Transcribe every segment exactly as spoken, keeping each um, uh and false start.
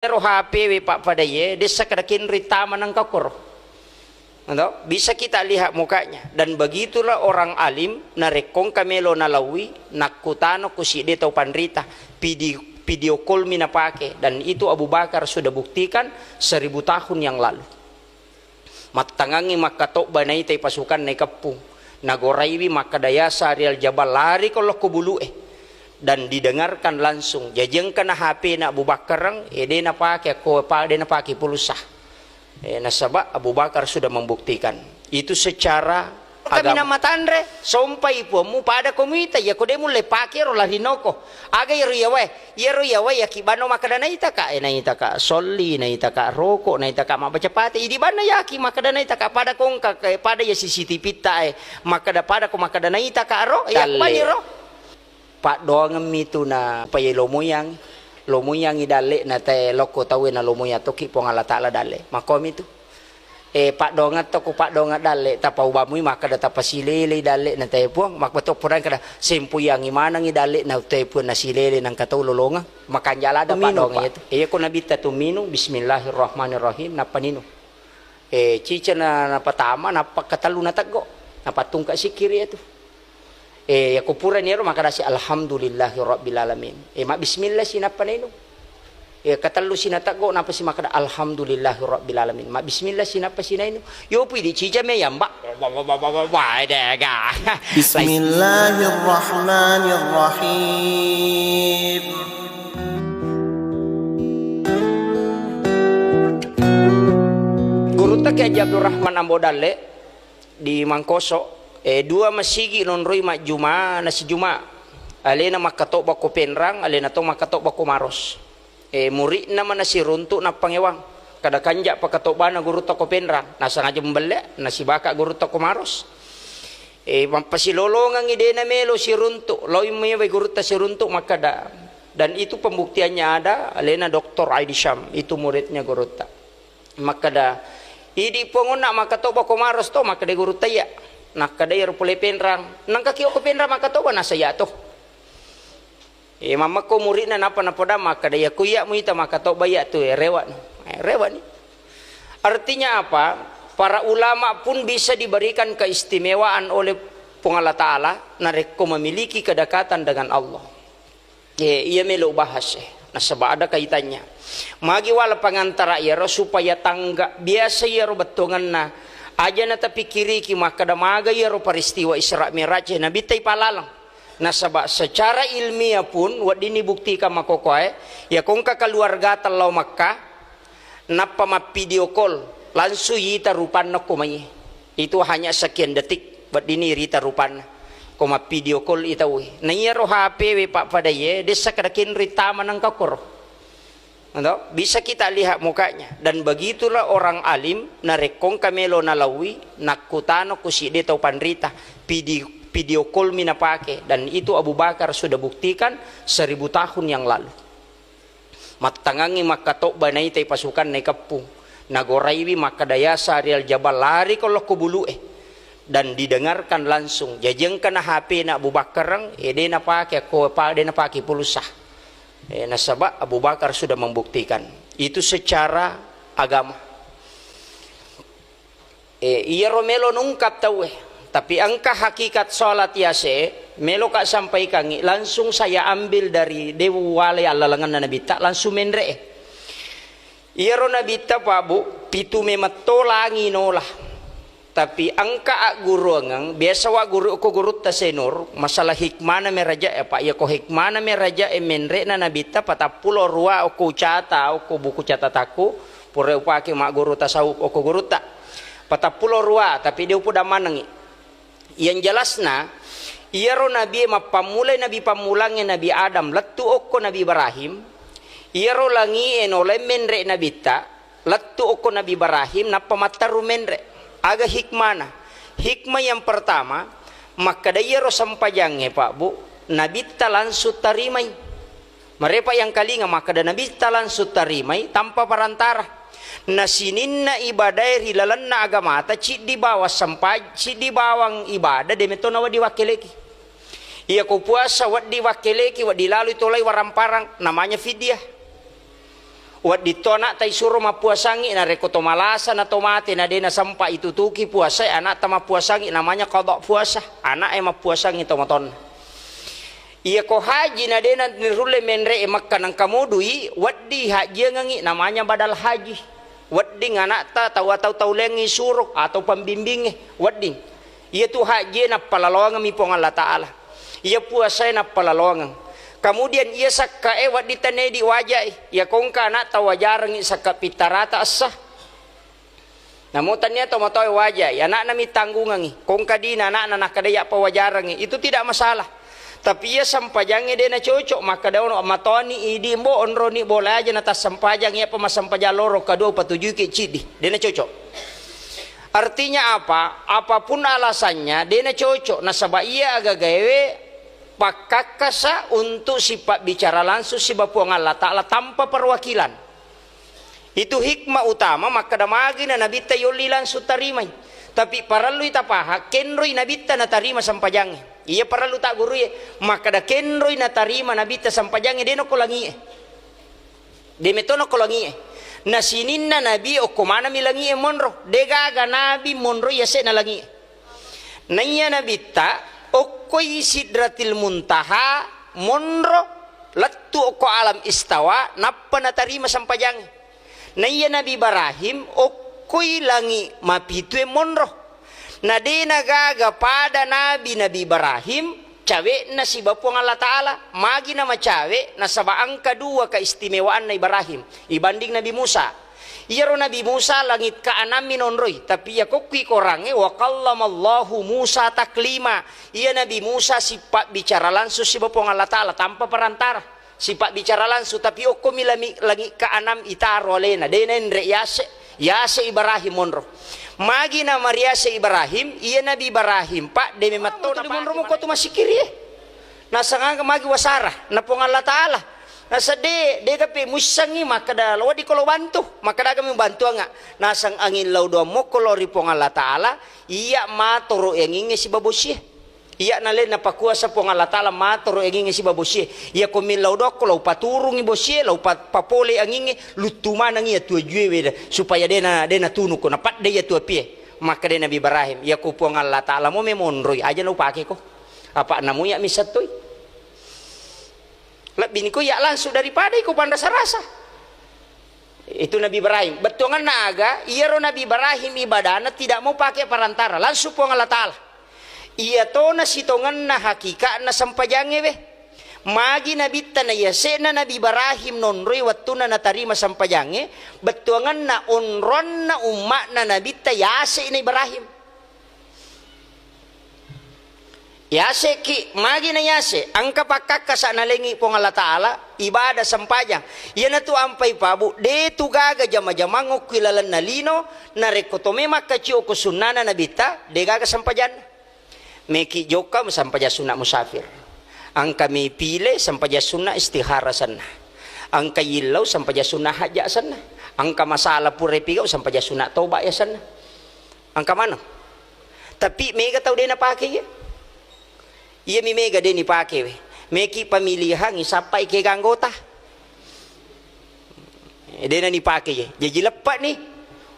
Ero H P we, Pak, padaye, dessa kada kenri tama nangka koro. Atau bisa kita lihat mukanya. Dan begitulah orang alim, narekko engka melo nalaui, nakkutano ku sidde tau panrita, video, video call mi napake. Dan itu Abu Bakar sudah buktikan seribu tahun yang lalu. Mattangangngi makkatobba naitai pasukanna ikeppung. Nagoraiwi makkeda, "Ya Sariyal Jabal, lari ko lokko bulu'e." Dan didengarkan langsung. Jaji engkana H P-na Abu Bakkareng, eh, de napake, ko pa-, de napake pulsa. Eh, nasaba Abu Bakar sudah membuktikan. Itu secara agama. Kaminang matanre, sompai puammu pada ko muita, iya ko de mulle pake ro larinoko. Aga iyaro iyawae? Iyaro iyawae yaki banno makkeda naitaka, eh, naitaka solli, naitaka roko, naitaka mabbaca pate. Idi banna yaki makkeda naitaka pada kongka, eh, pada iya C C T V ta, eh, makkeda pada ko makkeda naitaka ro, iya. Dalle. Bani ro. Paddoangemmi tu na payai lomoyang, lomoyangi dalle na tae lokko tauwe na lomoyang tokki Puang Allah Taala dalle. Makkomi tu. Eh, paddoangeng to ko paddoangeng dalle, tapaubamui makkeda tapasilelei dalle na tae Puang, makkuto purang kada sempuyangi manengi dalle na tae Puang nasilele nangka tau lolongeng. Makanjala ada paddoangeng itu. Iya ko nabitta tu minung, bismillahirrahmanirrahim, nappa ninung. Eh, cica na, napatama, nappa katellu nateggo, napattungka sikkiri itu. Eh, yako purani ero makkadasi, "Alhamdulillahi rabbil alamin." Eh, mabbismillah si nappa nainung. Eh, katellu si nateggo, nappa si makkada, "Alhamdulillahi rabbil alamin." Mabbismillah si nappa si nainung. Yo pui di cica me yamba. Wae dega. Bismillahirrahmanirrahim. Gurutta Kiai Haji Abdurrahman Ambo Dalle di Mangkoso, eh, dua masigi nonroi majjuma na sijuma. Alena makkatobba ko Penrang, alena to makkatobba ko Maros. Eh, muridna mana siruntuk nappangewang. Kada kanja pakatobbana gurutta ko Penrang, nasangaja mubelle, nasibaka gurutta ko Maros. Eh, mappasilolongengi dena melo siruntuk, laoi mewe gurutta siruntuk makkada. Dan itu pembuktiannya ada, alena Doktor Aidi Syam, itu muridnya gurutta. Makkada, "Idi Puang onna makkatobba ko Maros to?" Makkada gurutta, "Iya." Nakkada, "Iyaro pole Penrang." "Nangka ki okko Penrang makkatobba?" "Nasa iya to." Eh, mammekko muridna nappa napoda makkada, "Iya ko iya muita makkatobba iya tu, eh, rewa ni." Eh, rewa ni. Artinya apa? Para ulama pun bisa diberikan keistimewaan oleh Puang Allah Taala narekko memiliki kedekatan dengan Allah. Eh, iya melo bahas, eh. Nasaba ada kaitannya. Magi wala pangantara iyaro supaya tangga biasa iyaro bettuangenna. Aja na tapikkiriki makkada maga iyaro peristiwa Isra Mi'raj, eh, Nabitta ipalaleng. Nasaba secara ilmiah pun weddinni buktikan makkokkoe, iya kongka keluarga tellau Makkah, nappa mappidio call, langsung ita rupanna ko mai. Itu hanya sekian detik, weddinni rita rupanna. Ko mappidio call i tauwe. Na iyaro H P we, Pak, padaye, dessa kada kenri tama nangka koro. Atau bisa kita lihat mukanya. Dan begitulah orang alim, narekko engka melo nalaui, nakkutano ku sidde tau panrita, pidi-, video call mi napake. Dan itu Abu Bakar sudah buktikan seribu tahun yang lalu. Mattangangngi makkatobba naitai pasukanna ikeppung. Nagoraiwi makkada, "Ya Sariyal Jabal, lari ko lokko bulu'e." Dan didengarkan langsung. Jaji engkana H P-na Abu Bakkareng, eh, de napake, ko pa-, de napake pulsa. Eh, nasaba Abu Bakar sudah membuktikan. Itu secara agama. Eh, iyaro melo nungkap tauwe. Tapi engka hakikat salat yase, meloka sampaikangi, langsung saya ambil dari, de uwalai allalengenna Nabitta, langsung menre'e. Iyaro Nabitta, Pak, Bu, pitu memetto langi nola. Tapi engka agguruangeng, biasa wa guru ko gurutta Senur, masalah hikmana meraja, eh, Pak, iya ko hikmana meraja, eh, menre'na Nabitta patappulo rua okko ucata, okko buku catatakku, pura upake magguru tasawuf okko gurutta. Patappulo rua, tapi de upoda manengi. Yang jelasna, iyaro nabi mappammulai nabi pammulangnge Nabi Adam, lettu okko Nabi Ibrahim, iyaro langie nolai menre Nabitta, lettu okko Nabi Ibrahim, nappa matteru menre. Aga hikmana? Hikmah yang pertama, makkeda iyaro sempajangnge, Pak, Bu, Nabitta langsung tarimai. Marepa yang kalinga makkeda Nabitta langsung tarimai tanpa perantara. Na sininna ibadae ri lalenna agamata ciddi bawang sempa-, ciddi bawang ibadah de metto nawedding wakkeleki. Iya ko puasa wedding wakkeleki, wedding lalui tolai waramparang, namanya fidyah. Wedding to ana'ta isuro mappuasangngi, narekko to malasa na to mate na de nasempa itutuki puasae, ana'ta mappuasangngi, namanya qada puasa, ana'e mappuasangngi to matonna. Iya ko haji na de na nirulle menre e Mekka nengka modui, wedding hajjiangengngi, namanya badal haji. Wedding ana'ta tau, atau tau laing isuro atau pembimbingnge, wedding. Iya tu hajjie nappalaloangemmi Puang Allah Ta'ala. Iya puasae nappalaloangeng. Kemudian iya sakkae wedding tanedi wajai. Iya kongka ana'ta wajarengngi sakka pittarata essa. Namo tania to matoe wajai, ana'na mi tanggungengngi. Kongka dina ana'na nakkeda iya pa wajarengngi. Itu tidak masalah. Tapi iya sempajangnge de nacocok, makkeda ono matoni idi mbo onroni bola aja na tassempajang, iya pa massempajang loro kadua upatujuiki ciddi. De nacocok. Artinya apa? Apapun alasannya, de nacocok. Nasaba iya agagaewe pakkakkasa untuk sipabbicara langsung siba Puang Allah Ta'ala tanpa perwakilan. Itu hikmah utama makkeda magi na nabitta yolli langsung tarimai. Tapi parellui tapaha, kenroi nabitta natarima sempajangnge. Iya parellu tagguruie, makkeda kenroi natarima nabitta sempajangnge, de nokko langie. De metto nokko langie. Na sininna nabi okko manami langie monro. De gaga nabi monroi yase'na langie. Naiya nabitta okkoi Sidratil Muntaha monro lettu okko alam istawa nappa natarima sempajangnge. Naiya Nabi Ibrahim okkoi langi mapitue monro. Na de nagaga pada nabi, Nabi Ibrahim cawe'na siba Puang Allah Ta'ala. Magi namacawe? Nasaba engka dua keistimewaanna Ibrahim ibanding Nabi Musa. Iyaro Nabi Musa langit kaanammi nonroi, tapi iya kokkui korangnge, wa kallamallahu Musa taklima. Iya Nabi Musa sipabbicara langsung siba Puang Allah Ta'ala tanpa perantara. Sipabbicara langsung, tapi okkomi lami-, langit kaanam itaro alena, de naenre yase, yase Ibrahim monro. Magi namariase Ibrahim, iya Nabi Ibrahim, Pak, de memetto monro moko tu masikiri e. Naseng aga magi wasara na Puang Allah Ta'ala. Naseng de, de gape muissengngi makkeda lo weddikko lo bantu, makkeda aga mi bantuanga. Naseng angin lau doang mokko lo ri Puang Allah Ta'ala, iya matoro yangingnge siba bosie. Iya nale napakuasa Puang Allah Ta'ala matoro yangingnge siba bosie. Iya ko millau doang ko lau paturungi bosie, lau pa-, papole yangingnge, luttu maneng iya tu ajuewe da, supaya dena, dena tunuko, napadde iya tu apie. Makkeda Nabi Ibrahim, iya ko Puang Allah Ta'ala mo memonroi, aja nau pakeko. Apa namu iya missettoi. Lebbi niko iya langsung daripada iko panrasa-rasa. Itu Nabi Ibrahim. Bettuanganna aga, iyaro Nabi Ibrahim ibadana tidak mau pakai perantara, langsung Puang Allah Ta'ala. Iya tona sitongenna hakikatna sempajangnge we. Magi nabitta na yase'na Nabi Ibrahim nonroi wettunna natarima sempajangnge, bettuanganna onronna umma'na nabitta yase'na Ibrahim. Yaseki, magi na yase, engka pakkakkasa nalengi Puang Allah Ta'ala, ibadah sempajang. Iyanatu ampai pabu, de tu gaga jama-jamang okki lalenna lino, narekko to memang kacioko sunnana nabitta, de gaga sempajanna. Meki jokka sempajang sunna musafir. Engka mi pile sempajang sunna istihara senna. Engka yillau sempajang sunna hajja senna. Engka masalah pura pigau sempajang sunna toba ya senna. Engka maneng. Tapi mega tau de napake iya. Iya mi mega de nipake we. Meki pemilihan isappai kega anggota. Eh, de na nipake iya. Jaji leppa ni.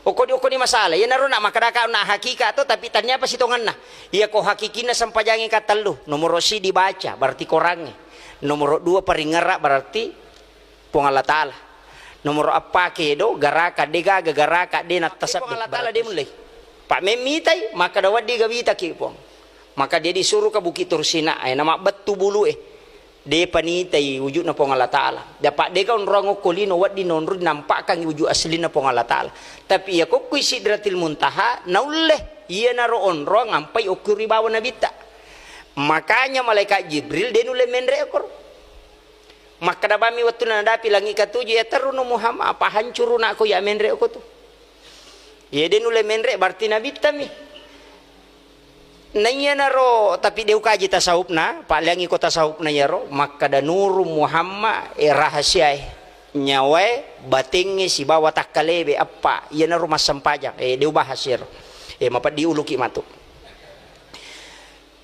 Okko di, okko ni masalah. Iya naro nak makadaka nak hakika to, tapi tanya apa sitonganna. Iya ko hakikinna sempajangi katellu. Nomoro si dibaca, berarti korangnge. Nomoro dua paringera, berarti Puang Allah Ta'ala. Nomoro eppa kedo, garaka, de gaga garaka, de nattasabbe. Puang Allah Ta'ala de mullei. Pak memmitai, maka dawat de gawita ki Puang. Maka dia disuruh ke Bukit Tursina, eh, nama bettu bulu eh. De panitai wujudna Puang Allah Ta'ala. Dapat de ka onrong okko lino, waddi nonroi nampakkan wujud aslinna Puang Allah Ta'ala. Tapi iya kokkui Sidratil Muntaha, naulle. Iya naro onrong, ampai okko ribawa nabitta. Makanya malaikat Jibril, de nulle menre okoro. Makkeda bammi wettunna nadapi langi katuju, "Ya terruno Muhammad, apa hancuru nakko ya menre ko tu?" Iya de nulle menre, berarti nabitta mi. Naiya naro, tapi de ukaji tasawufna, paleangi ko tasawufna iyaro, makkeda nuru Muhammad, eh, rahasiae, nyawae, batengnge, sibawa takkalebe, eppa, iya naro massempajang, eh, de ubahas iyaro. Eh, mapeddi uluki matu.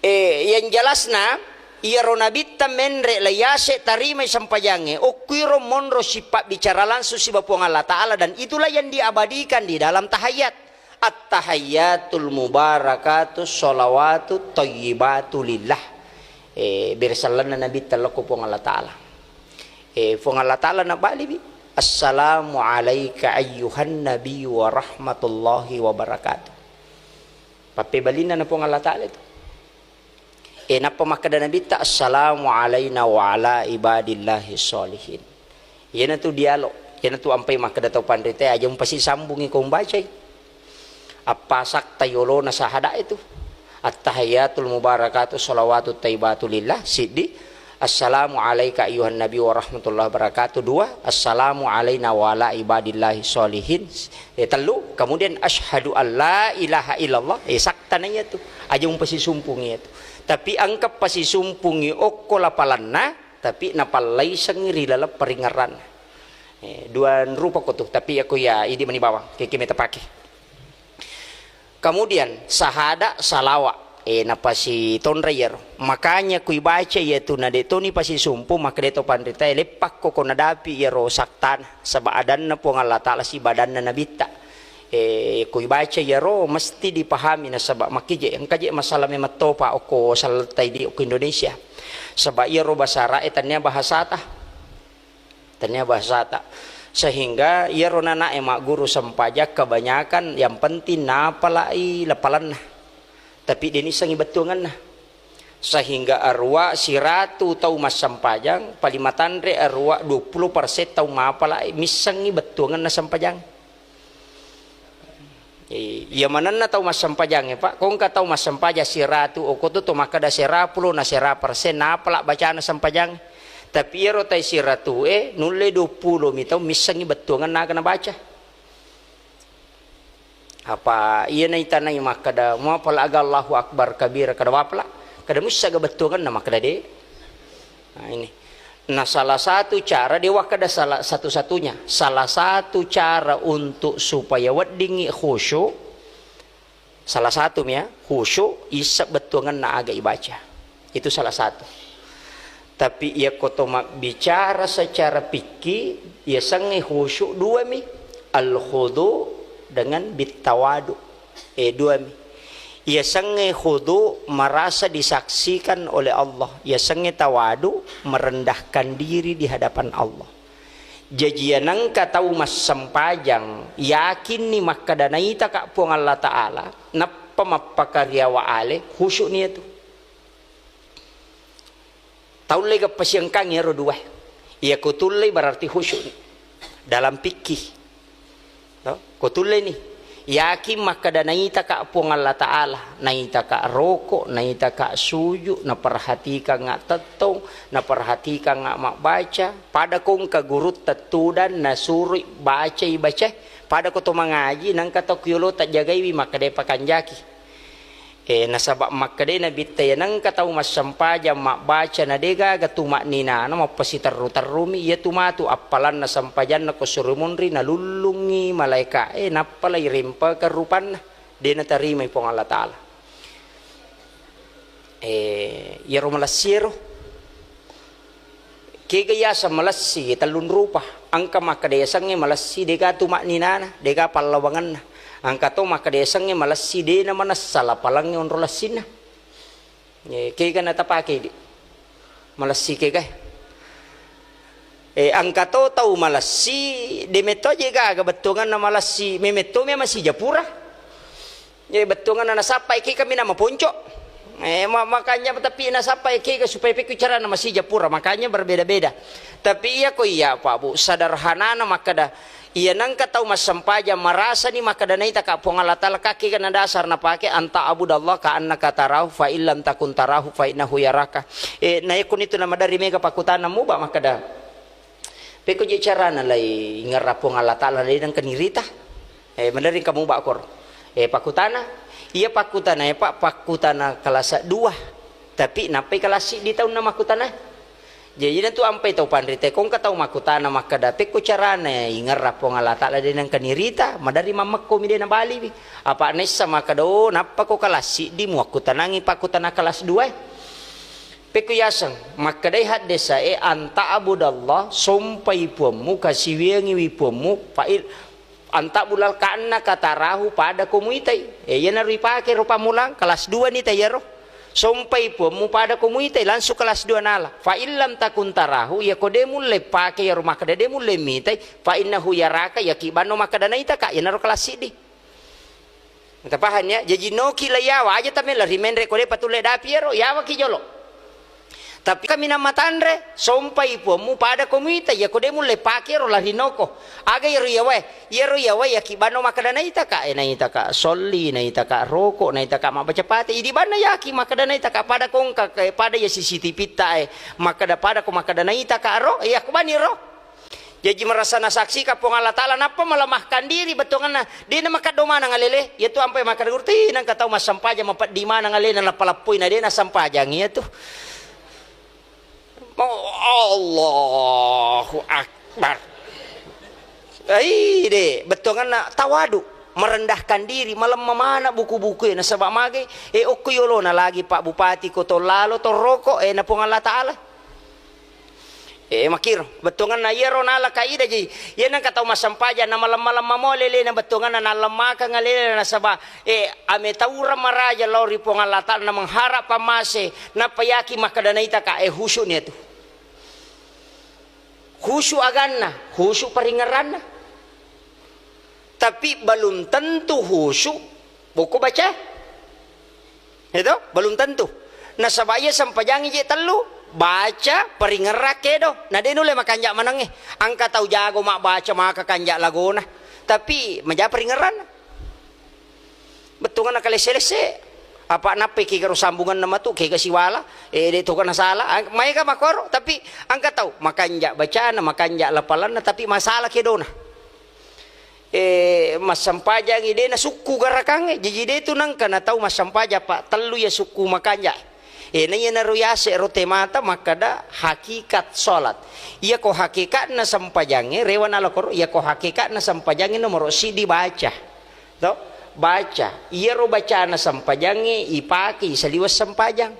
Eh, yang jelasna, Iyaro nabitta menre' la yase' tarimai sempajangnge, okkuiro monro sipabbicara langsung siba Puang Allah Ta'ala, dan itulah yang diabadikan di dalam tahiyat. At-tahiyyatul mubarakatus shalawatut thayyibatu lillah. Eh, bere sellenna nabitta lokko Puang Allah Ta'ala. Eh, Puang Allah Ta'ala nabaliwi, "Assalamu alaika ayyuhan nabiyyu wa rahmatullahi wa barakatuh." Pappebalinna na Puang Allah Ta'ala itu. Eh, nappa makkeda nabitta, "Assalamu alaina wa ala ibadillahi sholihin." Iyanatu dialog, iyanatu ampai makkeda tau panrita, aja mupasisambungi ko umbacai. Appasakta yolona sahada itu. Attahiyatul mubarakatu shalawatut taibatu lillah, siddi. Assalamu alaika ayyuhan nabi wa rahmatullahi wabarakatuh, dua. Assalamu alaina wa ala ibadillahi sholihin, eh, tellu. Kemudian, "Asyhadu an la ilaha illallah." Eh, saktana iyatu. Aja mupasisumpungi iyatu. Tapi engka pasisumpungi okko lapalanna, tapi napallaisengngi ri laleng paringerranna. Eh, dua rupa ko tu, tapi aku ya idi mani bawang, keke meta pake. Kemudian, sahada, salawa, eh, napasitonra iyaro. Makanya kui baca iyatu na de toni pasisumpu, maka de to panrita, eh, leppakko ko nadapi iyaro saktana, saba adanna Puang Allah Ta'ala sibadanna nabitta. Eh, kui baca iyaro mesti dipahami, nasaba makkije, engka je masalah memang topa okko sallettai di okko Indonesia. Saba iyaro bahasa Arab e tania bahasata. Tania bahasata. Sehingga iyaro nanae magguru sempajang kebanyakan yang penting napalai lapalanna. Tapi de nissengi bettuangenna. Sehingga arua siratu tau massempajang, paling matanre arua dua puluh persen tau mapalai missengi bettuangenna sempajang. I-, iya manenna tau massempajangnge, Pak. Ko engka tau massempajang siratu, okko tu to makkeda sera pulo na sera persen, napala bacana sempajang. Tapi iyaro tai siratu e, nulle dua pulo mi tau missengi bettuangenna aga nabaca. Apa iya naitanai makkeda, "Muapala aga Allahu Akbar kabira?" Kada wapala, kada mussa aga bettuangenna makkeda de. Nah, ini. Nah, salah satu cara, de wakkeda salah satu-satunya, salah satu cara untuk supaya weddingngi khusyuk, salah satu mi ya, khusyuk, isseng bettuangenna aga ibaca. Itu salah satu. Tapi iya ko to mabbicara secara fikih, iya sengnge khusyuk dua mi, al-khudu dengan bittawadu. Eh, dua mi. Iya sengnge khudu, merasa disaksikan oleh Allah. Iya sengnge tawadu, merendahkan diri di hadapan Allah. Jaji iya nengka tau massempajang, yakinni makkeda naitaka Puang Allah Ta'ala, nappa mappakariawa ale, khusyuk ni iyatu. Taulle gappa siengkang iyaro dua. Iya ko tullei berarti khusyuk dalam fikih. To? Ko tulleni. Yakin makkeda naitaka Puang Allah Ta'ala, naitaka roko, naitaka suju, naperhatikanga tettong, naperhatikanga mabbaca, pada ko engka gurutta tudang nasurui bacai bacae, pada ko to mangaji, nengka to kuyolo tajagaiwi makkeda pakanjaki. Eh, nasaba makkedai Nabitta, iya nengka tau massempajang mabbaca na degaga tuma'ninana, mappasiterru-terrumi, iyatu matu appalanna sempajanna ko suri munri, nalullungngi malaeka e, nappa lairempekeng rupanna, de natarimai Puang Allah Ta'ala. Eh, iyaro malessi ero. Kega yaseng malessi, tellung rupa. Engka makkeda yasengnge malessi, dega tuma'ninana, dega pallawangenna. Engka to makkeda yasengnge malessi, dena manessa lapalangnge onro lessinna. Eh, kega natapake idi? Malessi kega? Eh, engka to tau malessi, de metto je gaga bettuangenna malessi, memetto memang sijapura. Eh, bettuangenna nasappai kega mina maponco. Eh, ma-, makanya tapi nasappai kega supaya pekku carana masija pura. Makanya berbeda-beda. Tapi iya ko iya, Pak Bu, sederhanana makkeda, iya nengka tau massempajang marasani makkeda naitaka Puang Allah Ta'ala, ka kega na dasar napake, "Anta abudallah ka annaka tarahu, fa illam takun tarahu, fa innahu yaraka." Eh, na yakunitu na madari mega pakutana muba makkeda, Pekko je carana lai ingerra Puang Allah Ta'ala de nengka nirita? Eh, maderri kamu bakkor. Eh, pakkutana. Iya pakkutana, eh, Pak, pakkutana kelas dua. Tapi nappai kelas siddi taunna makkutana. Jadi, natu ampai tau panrita, ko engka tau makkutana makkeda, "Pekko carana ingerra Puang Allah Ta'ala de nengka nirita?" Maderri mammekko mi de nabaliwi. Apa naissa makkeda, "Oh, nappa ko kelas siddi muakkutanangi pakkutana kelas dua." Pekku yaseng, makkedai haddesae, "Anta'budallah, sompai puammu, kasiwiyangiwi puammu, fa'il, anta'budal ka'annaka tarahu, pada ko muitai." E, iyanaro ipake ro pammulang, kelas dua ni ta iyaro. "Sompai puammu, pada ko muitai," langsung kelas dua nala. "Fa illam takun tarahu," iyako de mulle pake iyaro makkeda de mulle mitai, "fa innahu yaraka," iyaki banno makkeda naitaka, iyanaro kelas siddi. Tapahang ya? Jaji noki la yawa aja tamela rimenre ko de patulle dapi ero, yawaki jolo. Tapi kaminang matanre, sompai puammu pada ko muita, iyako de mulle pake ero larinoko. Aga iyaro yawae? Iyaro yawae iyaki banno makkeda naitaka, e naitaka solli, naitaka roko, naitaka mabbaca pate. Idi banna yaki makkeda naitaka pada kongka, e, pada iya C C T V ta, e, makkeda pada ko makkeda naitaka ro, e, iyako bani ro. Jaji merasa nasaksikan Puang Allah Ta'ala, nappa melemahkan diri bettuanganna, de na makaddo maneng alele, iyatu ampai makkeda guru, "Ti, nengka tau massempajang mapeddi maneng alena lappa-lappoi na de na sempajang iyatu." Mau Allahu Akbar. Ai, de, bettuanganna tawadu, merendahkan diri, malemma mana buku-buku e, nasaba mage, e, okko yolona lagi Pak Bupati ko to lalo, to roko, e, na Puang Allah Ta'ala. E, makiro, bettuanganna iyaro nala kaidah ji. Iya nengka tau massempajang na malemma-lemma mo lelena, bettuanganna nallemmakeng lelena nasaba, e, ametaureng maraja lao ri Puang Allah Ta'ala na mengharap pammase, nappa yaki makkeda naitaka, e, khusyuk ni iyatu. Khusyuk aganna, khusyuk paringerranna. Tapi belum tentu khusyuk boko baca. Itu belum tentu. Nasaba iya sempajangi je tellu, baca, paringerrang, kedo. Na de nulle makanja manengnge. Engka tau jago mabbaca maka kanja lagona. Tapi maja paringerranna. Bettuanganna kalesse-lesse. Apa nappai kega ro sambunganna matu, kega siwala, e, de to kana sala. Ang-, maega makoro, tapi engka tau makanja bacana, makanja lapalanna, tapi masala kedona. E, massempajangi de na sukku garakangnge, jaji de tu nengka na tau massempajang pa tellu iya sukku makanja. E, na iyanaro yase ro temata makkeda hakikat salat. Iyako hakikatna sempajangnge, rewa nalokoro, iyako hakikatna sempajangnge nomoro siddi baca. To? Baca. Iyaro bacana sempajangnge ipake saliweng sempajang.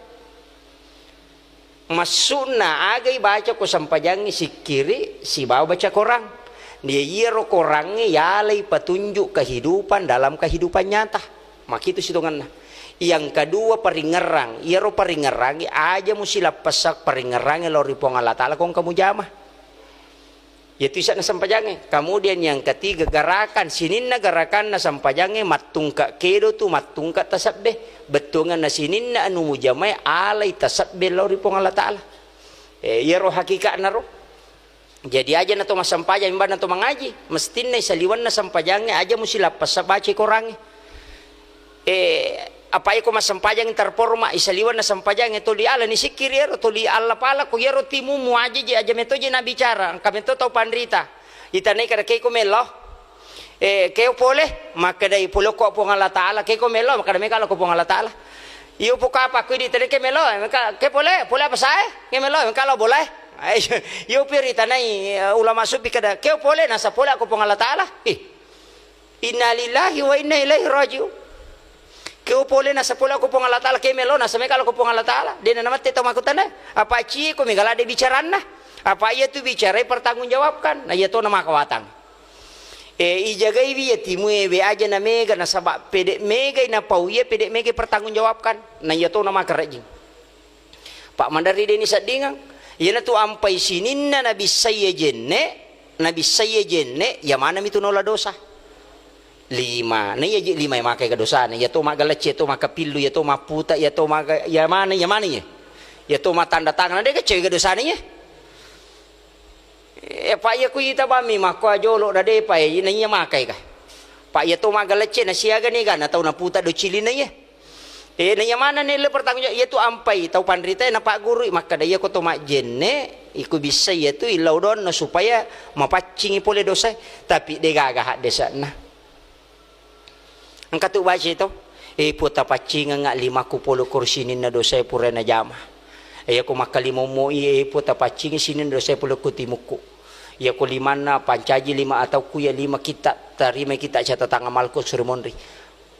Maksudna, agai baca ko sempajangnge, sikkiri sibawa baca korang. Dia iyaro korangnge yalai petunjuk kehidupan dalam kehidupan nyata. Makitu sitongenna. Yang kedua, paringerrang. Iyaro paringerrangnge aja musilappessa paringerrangnge lao ri Puang Allah Ta'ala ko engka mujama. Iyatu ise'na sempajangnge. Kemudian yang ketiga, gerakan. Sininna gerakanna sempajangnge mattungka kedo tu, mattungka tasebbe. Bettuanganna sininna anu mujamae alai tasebbe lao ri Puang Allah Ta'ala. E, iyaro hakikatna ro. Jadi aja na to massempajang, imba na to mangaji, mestinna saliwenna sempajangnge aja musilappessa baca korangnge. E, apa iko massempajang terporma, isaliwenna sempajangnge toli ala ni sikkiri ero, toli alla pala ko iyaro timumu aja je, aja meto je nabicara, engka meto tau panrita. Itanai kada keko melo. E, keo pole, makkedai pole ko Puang Allah Ta'ala, keko melo, makkeda meka lo ko Puang Allah Ta'ala. Iyo pokapa ko di tadi ke melo, meka, ke pole, pole apa sae? Ke melo, meka lo boleh. Ai, iyo pi ritanai, e, ulama sufi kada, keo pole, nasa pole ko Puang Allah Ta'ala. Ih. Innalillahi wa inna ilaihi rajiun. Keo pole nasa pole ko Puang Allah Ta'ala, ke melo nasa meka lo ko Puang Allah Ta'ala. Dena namette tau makkutana, apa cie ko mega ladde bicaranna? Apa iya tu bicarai pertanggungjawabkan? Na iya to na makawatang. E, ijagaiwi iya timue we aja na mega, nasaba pede megai napau iya, pede megai pertanggungjawabkan. Na iya to na makarajing. Pak, maderri deni seddingang. Iyanatu ampai sininna nabissai iya jenne, nabissai iya jenne, iya manami tu nola dosa. Lima, na iya je lima iya makai ga dosana, iya to maggalecce, iya to makkapillu, iya to mapputa, iya to maga-, iya mana, iya mana iya. Iya to matanda tangan, na de ga cewe ga dosana iya. E, Pak, iya ku ita bammi makko ajolo na de pa, e, na iya makai ga. Pak, iya to maggalecce na siaga ni ga na tau naputa do cilina iya. E, na iya maneng nelle pertanggung jawab, iya tu ampai tau panrita e napaggurui makkeda, iya ko to majjenne, iko bissai iya tu illau donna supaya mapaccingi pole dosae, tapi de gaga haddese'na. Engka tu baca to, e, Puang tapaccingengnga limakku pole ko sininna dosae pura najama. E, iya ko makkalimommo i, e, Puang tapaccingi sininna dosae pole ko timukku. Iya ko limanna pancaji lima ataukku, iya lima kitta tarimai kitta catatan amalku suri monri.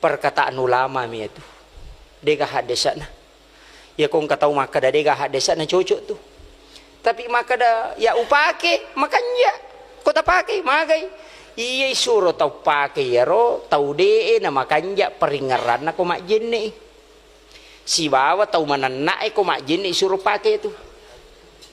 Perkataan ulama mi itu. Dega haddese'na. Iya ko engka tau makkeda dega haddesa na cocok tu. Tapi makkeda ya upake, makanja. Ko tapake, magai. Iya isuro tau pake iyaro, tau de'e na makanja paringngeranna ko majjenne i. Sibawa tau manennae ko majjenne isuro pake tu.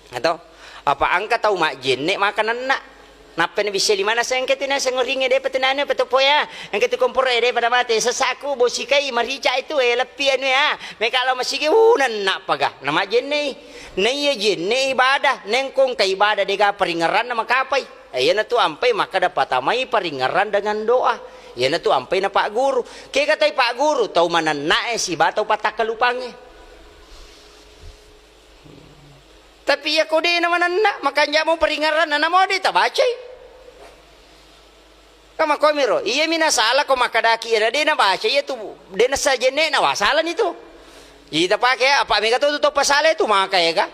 Atau apa engka tau majjenne maka nenna. Nappa nabissai limanna, "Sengke tu naseng oringnge, depa tu nanu, apa tu poya? Engka tu komporo e, depa namate. Sesakku, bosikai, marica itu, eh, leppi anu ya. Meka lao masigi, uh, nenna paga." Na majjenne i. Na iya jenne ibadah, nengkong ka ibadah dega paringngeranna makapai. Eh, iyana tu ampai makkeda patamai paringngerang dengan doa. Iyana tu ampai na Pak Guru. Kega tai Pak Guru, tau manennae siba tau pattakkalupangnge. Tapi iya ko de na manenna, makanja mo paringngeranna, namo de tabacai. Ka makkomiro, iya mi nasala ko makkadaki iya de nabaca iya tu, de nassa jenne na wasalani tu. Jadi tapake apa mega to tu tau pasala tu maka ega.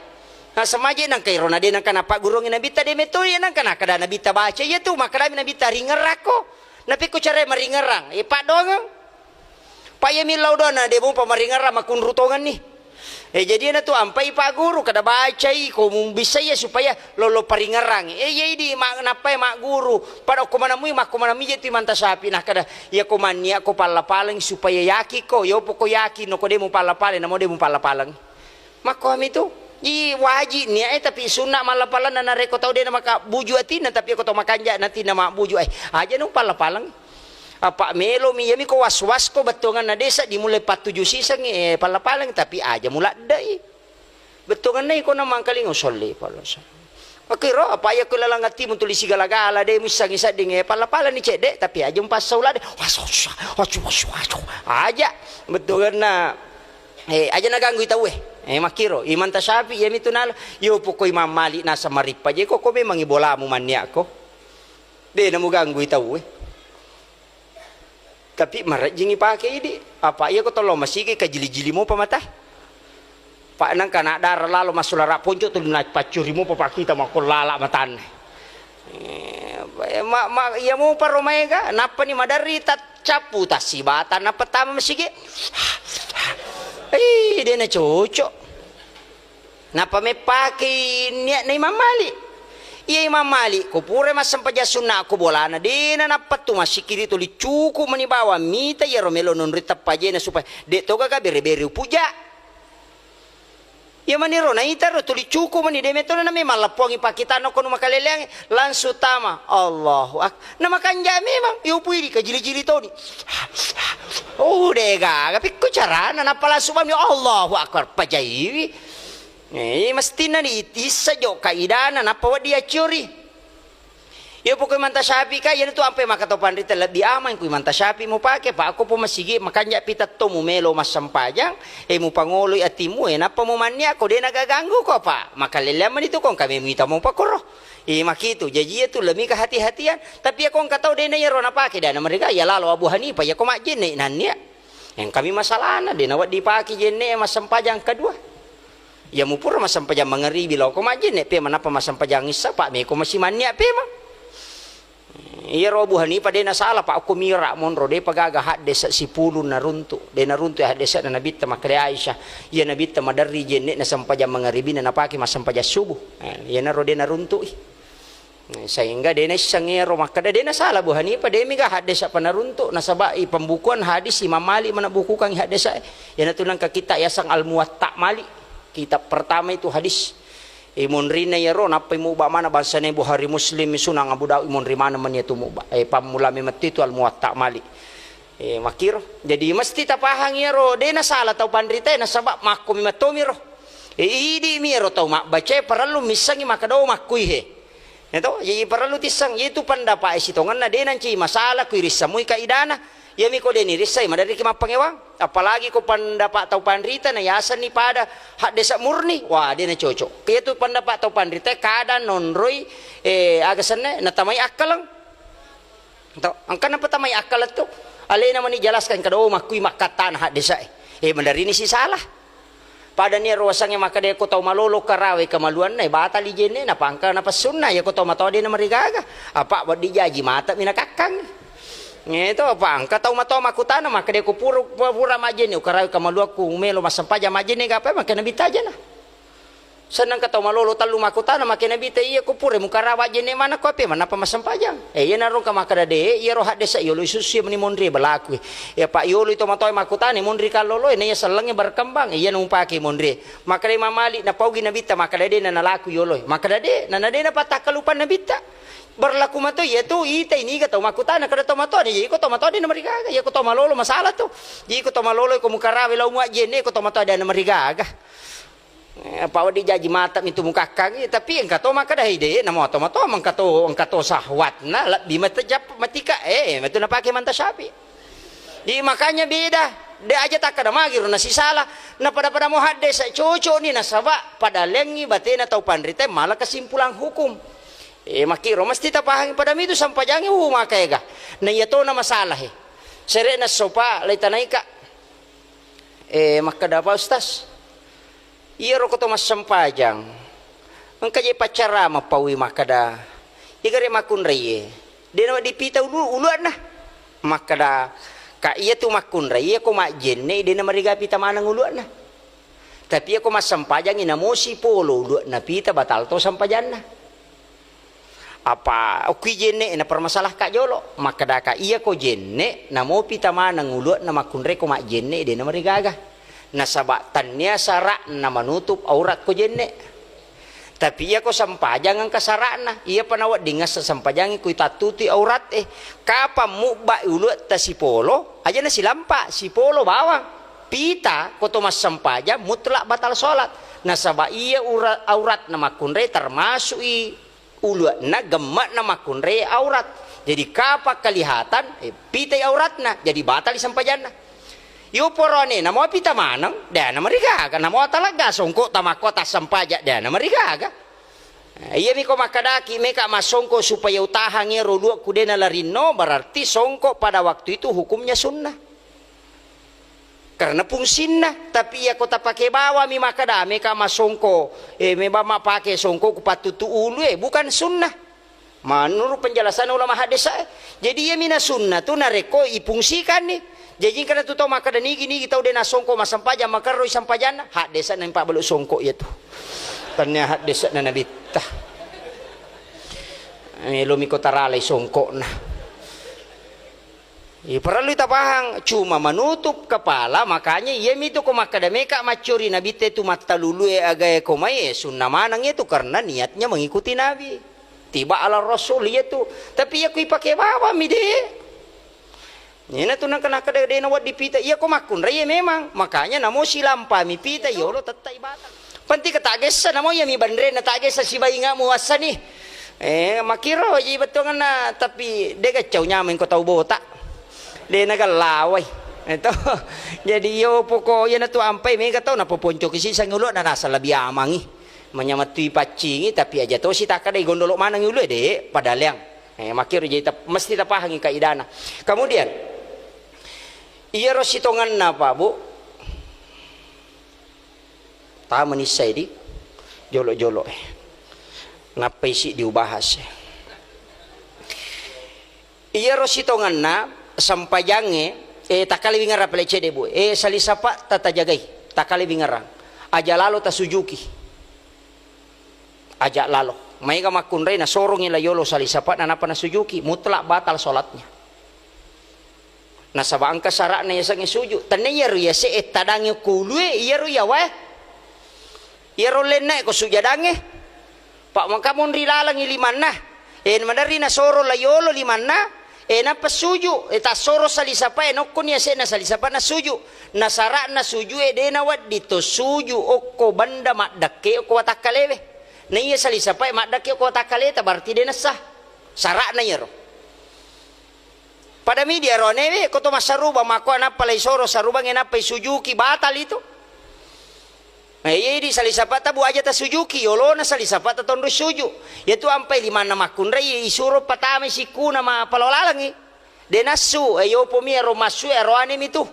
Na semaje nangka iro na de nangka napagguruangi nabitta de metto iya nangka nakkeda nabitta baca iya tu, makkadami nabitta ringngerakko. Napikko cara maringngerang, e paddongeng. Pa iya millau dona de mupa maringngerang makunru tongenni. Eh, jadi iyana tu ampai Pak Guru, kada bacai ko mubissai iya supaya lolo paringngerang. Eh, iya idi ma-, nappai magguru. Pada ko manamui, makko manamui je tu imanta sapi. Nah, kada iya ko mannia ko palla-paleng supaya yaki ko. Yo poko yaki no ko de mupalla-paleng, namo de mupalla-paleng. Makko ami tu. I waji nia eh, tapi sunna malla-paleng na narekko tau de na maka buju atinna, tapi ko tau makanja natinna mabbuju eh. Aja no palla-paleng. Apa melomi, iyami ko was-was ko bettuanganna desa dimulai pattuju sisengngi, eh, palla-paleng, tapi aja muladde'i. Bettuanganna iko na mangkalinga usolli palla. Oke ro, apa iya ko lalang atimu tuli sigala-gala de missengngi sedding, eh, palla-paleng ni cedde, tapi aja mupassau ladde. Was, was, was, was, was. Aja bettuanganna, eh, aja naganggui tau eh. Eh, makkiro, imanta sapi, iyami tu nala. Yo poko Imam Malik nasa marippa je ko, ko memang ibolamu manniak ko. De namuganggui tau eh. Tapi marejjingi pake idi. Apa iya ko tollo masigi kajili-jili mopa mata. Pak nangka na dara lalo masulara ponco tu na paccuri mopa pakita makko lala matanna. Eh, ma, ma, iya mopa ro maega, nappani maderri taccappu tassibata nappa tama masigi. Ih, de na cocok. Nappa meppakei niatna Imam Malik. Iya Imam Malik, ko pura massempajang sunna ko bolana, dena nappattu massikiri tuli cuku mani bawang mita iyaro melo nonroi teppajena supaya de to gaga bere-bere upuja. Iya maniro naita ro tuli cuku mani de metona na memang lappuangi pakkitanna ko nu makaleleangnge, langsung tama. Allahu Ak-, na makanja memang, iya upui di kajili-jili toni. Oh, de gaga pikku carana nappa langsung mani Allahu Akbar pajaiwi. Eh, mestinna ni issa jo kaidana nappa wedding accuri. Iya pokok Imanta Syafi'i ka, iyana tu ampai maka tau panrita lebbi amang ku Imanta Syafi'i mupake, pa akko po masigi makanja pitetto mumelo massempajang, eh, mupangoloi atimu, eh, nappa mumannia ko de nagaganggu ko, pa makaleleang mani tu ko engka memu ita mupakoro. Eh, makitu, jaji iya tu lebbi kehati-hatian. Tapi iya ko engka tau de na iyaro napake, de na mereka iya lalo Abu Hanifah, iya ko majjenne nannia. Engkami masalahna, de nawedding pake jenne massempajang kedua. Iya mupura massempajang mangaribi lao ko majjenne pe manappa massempajang issa, pa meko masimannia pe ma. Iyaro Abu Hanifah de nasala, pa ko mira monro de pagaga haddesa sipulung naruntu, de naruntu haddesa na nabitta makkeda Aisyah, iya nabitta maderri jenne na sempajang mangaribina napake massempajang subuh. Eh, iyanaro de naruntu i. Sehingga de naisseng ero makkeda, de nasala Abu Hanifah, de mega haddesa panaruntu, nasaba i pembukuan hadis Imam Malik mana bukukan haddesa. Iyanatu nangka kitta yaseng Al Muwatta Malik. Kitab pertama itu hadis. Imunrina iyaro nappai muba mana bangsana Bukhari Muslim Sunan Abu Daud imunri mana mani itu muba. Eh, pammula memetti itu Al Muwatta Malik. Eh, makkiro. Jadi mesti tapahang iyaro, de nasala tau panrita nasaba makko mi mattomiro. Eh, idi mi ero tau mabbaca parellu missengi makkeda makkui he. Ya to, jadi parellu tisseng, itu pendapat sitongenna de nanci masalah kui rissamui kaidana. Iyami ko de nirissai maderriki mappangewang. Apalagi ko pendapat tau panrita na yasenni pada haddesa murni, wah de na cocok. Iyatu pendapat tau panrita kada nonroi, eh, aga senna natamai akkaleng. To, engka napatamai akkaleng tu. Alena mani jelaskan kada, oh, makkui makkattana haddesa e. Eh, maderrini si salah. Pada nia ruasangnge makkeda ko tau malolo karawe kamaluanna, eh, batali jenne, napangka napassunna, iya ko tau matoa de namarigaga. Apa wedding jaji mata mi nakakkang. Eh, to, apa engka tau matoa makkutana, makkeda ko pura, pura majjenne, ukarawi kamaluakku melo massempajang majjenne, gapai makkeda Nabitta ajana. Senneng ka tau malolo tellu makkutana, makkeda Nabitta, iya ko pura mukarawi majjenne maneng ko ape manappa massempajang. Eh, iyanaro engka makkeda de, iyaro haddesa yolo isussu meni monri balaku. Ya, Pak, yolo itu matoa makkutana, monri kallolo, naiya sellengnge berkembang, iyana mupake monri. Makkeda Imam Malik, napaugi Nabitta, makkeda de, nanalaku yolo. Makkeda de, nana de napattakkalupang Nabitta. Berlaku mato iya tu, itai niga tau makkutana, kada tau matoa, iya ko tau matoa de namarigaga, iya ko tau malolo masalah tu. Iya ko tau malolo ko mukarawi lao muajjenne, ko tau matoa de namarigaga. Eh, apa wedding jaji mata mitu mukakkangi, tapi engka to makkeda, "Hei, de, namo to matoa, engka to, engka to sahwatna, lebbi mata jap-, matika, eh, metu napake manta syafi." Jadi makanya beda, de aja takkeda magiro nasisala, na pada-pada mo haddesa cocok ni nasaba pada lengi batena tau panrita mala kesimpulan hukum. Eh, makkiro mesti tapahangi pada mitu sampajangi, uh, maka ega. Na iya to na masalah, eh. Sere'na sopa, lai tanaika. Eh, makkeda apa, Ustaz? Iyaro ko to massempajang, engka je paccarama paui makkeda, "Igare makkunraie, de nawedding pita ulu-, uluanna." Makkeda, "Ka iya tu makkunrai, iya ko majjenne, de namariga pita maneng uluanna. Tapi iya ko massempajangi namosi polo uluanna pita, batal to sempajanna." Apa okkui jenne na permasalahka jolo, makkedaka, "Iya ko jenne, namopi tamaneng uluanna makkunrai ko majjenne, de namarigaga. Nasaba tannia sara'na manutup aurat ko jenne. Tapi iya ko sempajang engka sara'na, iyapa nawedding ngassa sempajangi kui tattutui aurat e. Kapang mubba uluatta sipolo, aja nasilampa, sipolo bawang. Pita ko to massempajang mutlak batal salat. Nasaba iya ura-, auratna makkunrai termasuk i uluanna, gemme'na makkunrai aurat. Jadi kapang kelihatan, eh, pitai auratna, jadi batali sempajanna." Iyo poroane, namo pita maneng, de namarigaga, namo talegga songko tamakko tassempaja, de namarigaga. Eh, iyami ko makkedaki, meka massongko supaya utahangi ro uluakku de nalarinno, berarti songko pada waktu itu hukumnya sunnah. Karena fungsinna, tapi iya ko tapake bawami makkeda, meka masongko, eh, meba mapake songko ku pattutu ulu, eh, bukan sunnah. Menurut penjelasan ulama haddesa, eh. Jadi iya mina sunnah tu narekko ifungsikanni. Jadi engkana tu tau makkeda nigi-nigi tau de nasongko massempajang, makerroi sempajanna, haddesa na impabalu songko iya tu. Tannia haddesa na nabitta. Melomi ko taralai songkokna. Iya, parellui tapahang, cuma menutup kepala, makanya iyami tu ko makkeda meka maccori Nabitta tu mattalulue agae ko mai, eh, sunnah maneng iya tu karena niatnya mengikuti Nabi. Tiba ala Rasul iya tu. Tapi iya ku ipake bawami de. Iyana tu nangka nakkeda de nawedding pita, iya ko makkunrai iya memang. Makanya namo silampami pita, yolo tettai batal. Penting ka taggessa namo iyami banrenna taggessa sibaingamu wassani. Eh, makkiro ji bettuanganna, tapi de gaccau nyameng ko tau bota. De nagallawai. Eto. Jadi iyo poko iyana tu ampai mega tau napoponcoki siseng uluanna nasa lebbi amangi. Manyameng tu ipaccingi, tapi aja to sitakkadai gondolo maneng ulu de, padaleang. Eh, makkiro jadi tap-, mesti tapahangi kaidana. Kemudian, iyaro sitongenna, Pak, Bu, Tama nissai di jolo-jolo, eh. Nappai siddi ubahas, eh. Iyaro sitongenna sempajangnge, eh, takkaliwingerang pale cedde, Bu. Eh, salisapa tatajagai, takkaliwingerang. Aja lalo tasujuki. Aja lalo. Maega makkunrai nasorongi la yolo salisapa nanappa nasujuki, mutlak batal salatnya. Nasaba engka sara'na yasengnge suju. Tennia iyaro yase'e tadangnge ko ulue, iyaro yawae. Iyaro lennae ko sujadangnge. Pa maka monri lalengngi limanna. E, maderri nasoro la yolo limanna. E, nappa suju. E, tassoro salisapae, nokkoni yase'na salisapa nasuju. Nasara'na sujue de nawedding to suju okko benda maddekke okko watakkalewe. Naiya salisapae maddekke okko watakkaleta, berarti de nessah. Sara'na iyaro. Pada midi aroanewe, ko to massarubang, makko nappa lai soro sarubang, e nappa isujuki, batal itu. Eh, iya idi salisapata bu aja tasujuki, yolona salisapata tonro suju. Yatu ampai limanna makkunrai, isuro patamai sikkuna ma palo lalengngi. De nassu, eh, yopomi ero massu, eh, aroanemi tu.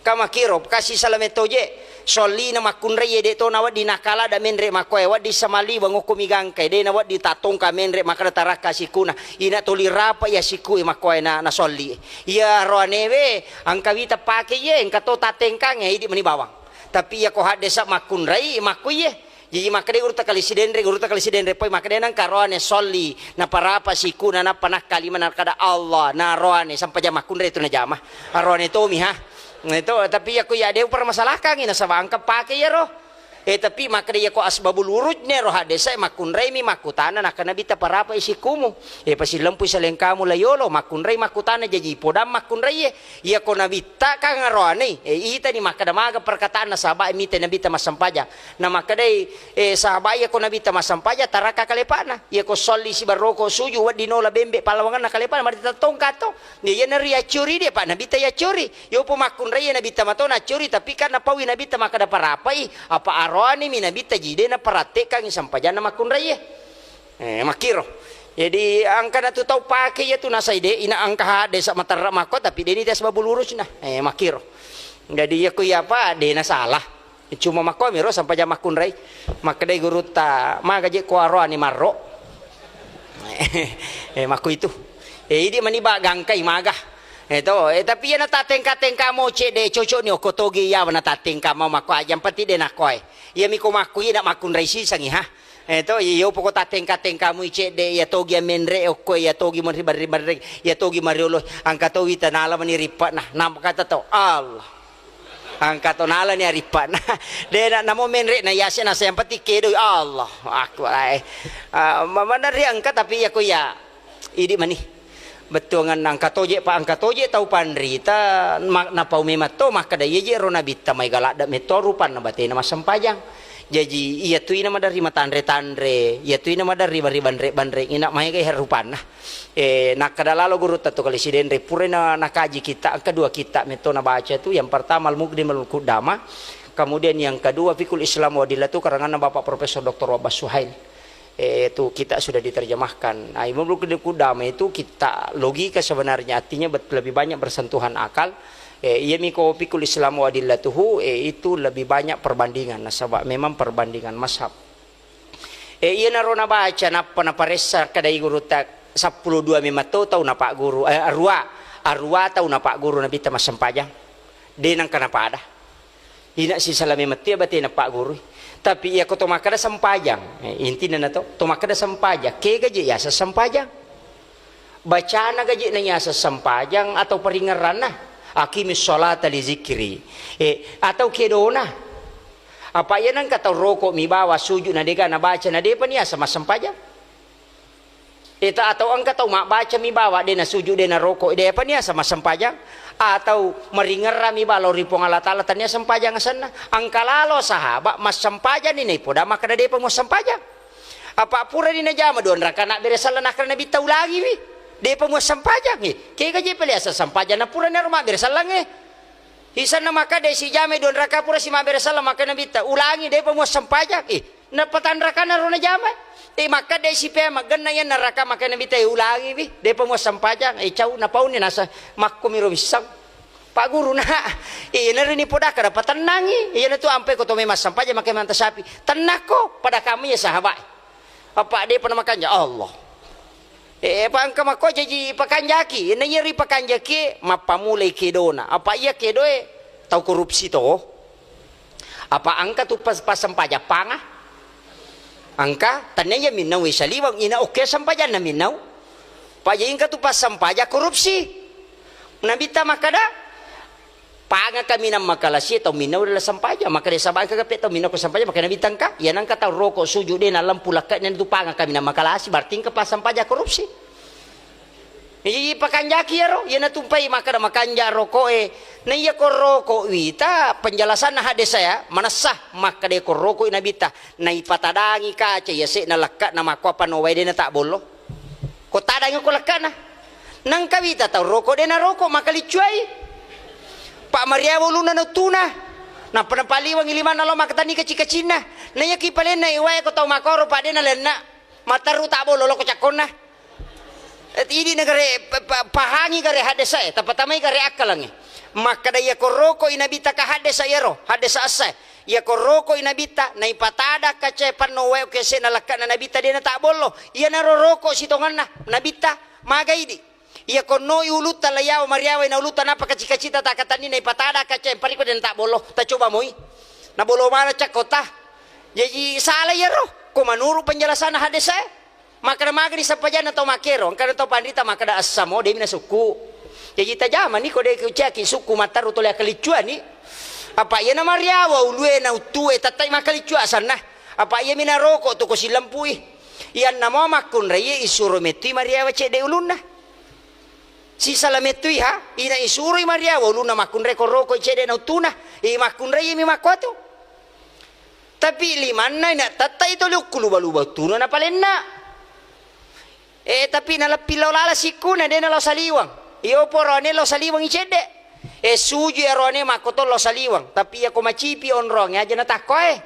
Kamakiro, kasi salame toje. Sollina makkunrai e, de to nawedding nakala da menre makkoe, wedding samaliweng okko mi gangkai, de nawedding tattongka menre makkeda tarakka sikuna, ina toli rapa iya siku e makkoe na, na solli. Iya roanewe, engka wita pake iye, engka to tattengkangnge, idi meni bawang. Tapi iya ko haddesa makkunrai, makku iye. Jaji makkeda gurutta kali sidenre, gurutta kali sidenre poi makkeda nengka roane solli, naparapa sikuna, nappa nakkalima nakkeda Allah, na roane sampajang makkunrai tu najama. Roane tomi ha. Nah, itu, tapi iya ko iya de permasalahangngi nasaba engka pake iyaro. Eh, tapi makkeda iya ko asbabul wurudne ro haddesa e makkunrai mi makkutana nakkeda Nabitta parapa i sikumu. Eh, pasilempu salengkamu la yolo, makkunrai makkutana jaji podang makkunrai e. Iya ko Nabitta kang aroane, eh, itani makkeda maga perkataanna sahabat e mita Nabitta massempajang. Na makkedai, eh, sahabat iya ko Nabitta massempajang tarakka kalepana. Iya ko solli sibaroko suju wedding nola bembe pallawangenna kalepana, mari tattongka to. Iya, iya nari accuri dia, Pak, Nabitta yaccuri. Yopo makkunrai iya Nabitta mato naccuri, tapi kan napaui Nabitta makkeda parapai, apa aroane mi Nabitta jide naparattekangngi sampajanna makkunrai e. Eh, makkiro. Jadi, engka na tu tau pake iya tu nasai de, ina engka haddesa materra makko, tapi de ni tes babul urusna. Eh, makkiro. Jadi, iya ko iya apa, de na salah. Cuma makko miro sampajang makkunrai. Makkedai gurutta, maga je ko aroani marro. Eh, makku itu. Eh, idi mani ba gangkai maga. Eh, to, eh, tapi iya na tattengka-tengka mo cedde cocok ni okko toge iya na tattengka mau makko aja, yang penting de nakkoe. Iya mi ko makku iya na makkunrai sisangi ha. Eh, to, iya, iya, poko tattengka-tengkamui cedde, iya togi ammenre okko, iya togi mari barri-barri, iya togi mariolo, angka to wita nala mani rippa'na, nampa kata to, Allah. Angka to nala ni rippa'na. De na, namo menre na yase na yang penting kedoi, Allah. Aku, eh. Ah, ma-, mana ri angka tapi iya ko iya. Idi mani. Bettuanganna engka toje, Pak, engka toje tau panrita, ma-, napau memang to makkeda, "Iya je ro Nabitta maega ladde metto rupanna batena massempajang." Jaji, iya tu ina maderri matanre-tanre, iya tu ina maderri bari banre-banre, ina maega iya rupanna. Eh, nakkeda lalo gurutta tu kali sidenre, pura na-, nakaji kitta, engka dua kitta metto nabaca tu, yang pertama Al-Muqdim Al-Qudama, kemudian yang kedua Fiqhul Islam wa Adillatuh, karanganna Bapak Profesor Doktor Wahbah Suhail. Eh, itu kitab sudah diterjemahkan. Nah, Imam Ibnu Qudamah itu kitab logika sebenarnya, artinya bet-, lebih banyak bersentuhan akal. Eh, iya mi ko Fiqhul Islam wa Adillatuhu, eh, itu lebih banyak perbandingan. Nasaba memang perbandingan mazhab. Eh, iya naro nabaca, nappa naparessa kedai guru ta-, seppulo dua memang tau, tau napagguru, eh, arua, arua tau napagguru Nabitta massempajang. De nangka napada. Ina sisala memettia batena paggurui. Tapi iya ko to makkeda sempajang, eh, intina na to, to makkeda sempajang, kega je yaseng sempajang? Bacana gaje na yaseng sempajang atau paringerranna? Aqimis sholata li zikri. Eh, atau kedona? Apa iya nengka tau roko mi bawa sujud na dega nabaca na depa ni yaseng massempajang? Eta atau engka tau mabbaca mi bawa de na sujud, de na roko, de apa ni yaseng massempajang? Atau maringerra mi bawa lao ri Puang Allah Taala, tania sempajang asenna? Engka lalo sahaba massempajang ni naipoda makkeda depa muassempajang. Apa pura ni najama dua raka nabbere sallang nakkeda Nabitta ulangiwi, depa muassempajang. Eh, kega je pale yaseng sempajang na pura ni aro mabbere sallang e. Isanna makkeda sijama dua raka pura si mabbere sallang makkeda Nabitta ulangi, depa muassempajang. Eh, Napatanrakana ro najama. Eh, makkeda sipea maggenna iya neraka, makkeda Nabitta, eh, ulangiwi, depa muassempajang, eh, cau napauni nasa makkumiro wisseng. Pak Guru, nah, eh, nari ni podaka dapat tennangi. Iya natu ampai ko to memang sempajang makkeda manta sapi. Tennakko, pada kami ya sahabat. Apa depa namakanja Allah. Eh, apa engka makko jaji pakanjaki. Na iya ri pakanjaki, mappamulai kedona. Apa iya kedoe tau korupsi to? Apa engka tu pas-, passempajang panga? Engka, tania iya minnau saliweng, ina okke sempajanna minnau. Paja engka tu passempajang korupsi. Nabitta makkeda, panga kaminang makalasi tau minnau dalam sempajang. Makkeda saba engka gape tau minnau ko sempajang, makkeda Nabitta engka. Iya nangka tau roko sujud de na lempu lekke'na tu panga kaminang makalasi, berarti engka passempajang korupsi. Jadi pakanjaki iyaro, iya natumpai makkeda makanja roko e. Na iya ko roko wita, penjelasanna haddesa ya, manessa makkeda ko roko i Nabitta, naipatadangi kaca yase'na lekke'na makko apa no wae de na tabbollo. Ko tadangi ko lekke'na. Nangka wita tau roko de na roko makaliccuai. Pak Mariawa ulunna nautuna. Nappa napaliwangi limanna lo makkatani kaci-kacinna. Na iya ki palenna iwae ko tau makoro pak de na lenna. Materru tabbollo lo ko cakkonna. Eh, idi na gare, pa-, pa-, pahangi gare haddesa e, tapatamai gare akkalangnge. Makkeda iya ko roko i Nabitta ka haddesa iyaro, haddesa essa e. Iyako rokoi Nabitta, naipatada kacae panno wae okese' nalekka'na Nabitta de' natabbollo. Iyanaro roko' sitongenna Nabitta, maga idi'. Iyako noi ulutta layawa mariawai na ulutta nappa kaci-kacita takatanni naipatada kacae pariko de' natabbollo. Tacoba moi. Nabolo mana cakkota. Jaji sala iyaro. Ko manuru' penjelasanna hadese'. Makkeda magani sempajanna tau makkero, engkana tau panrita makkeda, "Assamo, de'mi nasukku." Jaji tajamani ko de' kuciaki sukku matteru tole akkaliccuani. Apa' iyana mariawa ulue na uttue tettai makkaliccu asanna. Apa' iyami naroko' tu ko silempui. Iyanna mo makkunraie isuro mettui mariawa cedde' ulunna. Sisala mettui ha, ina isuroi mariawa ulunna makkunrai ko rokoi cedde' na uttuna. I makkunrai mi makkuatu. Tapi limanna ina tettai toli ukkuluba-luba uttuna napalenna. Eh, tapi naleppi lao lala sikkuna, de' nalao saliweng. Iyo poroane lao saliweng i cedde'. Eh, suju i aroane makkoto lao saliweng. Tapi iyako macipi onrongnge aja natakkoe.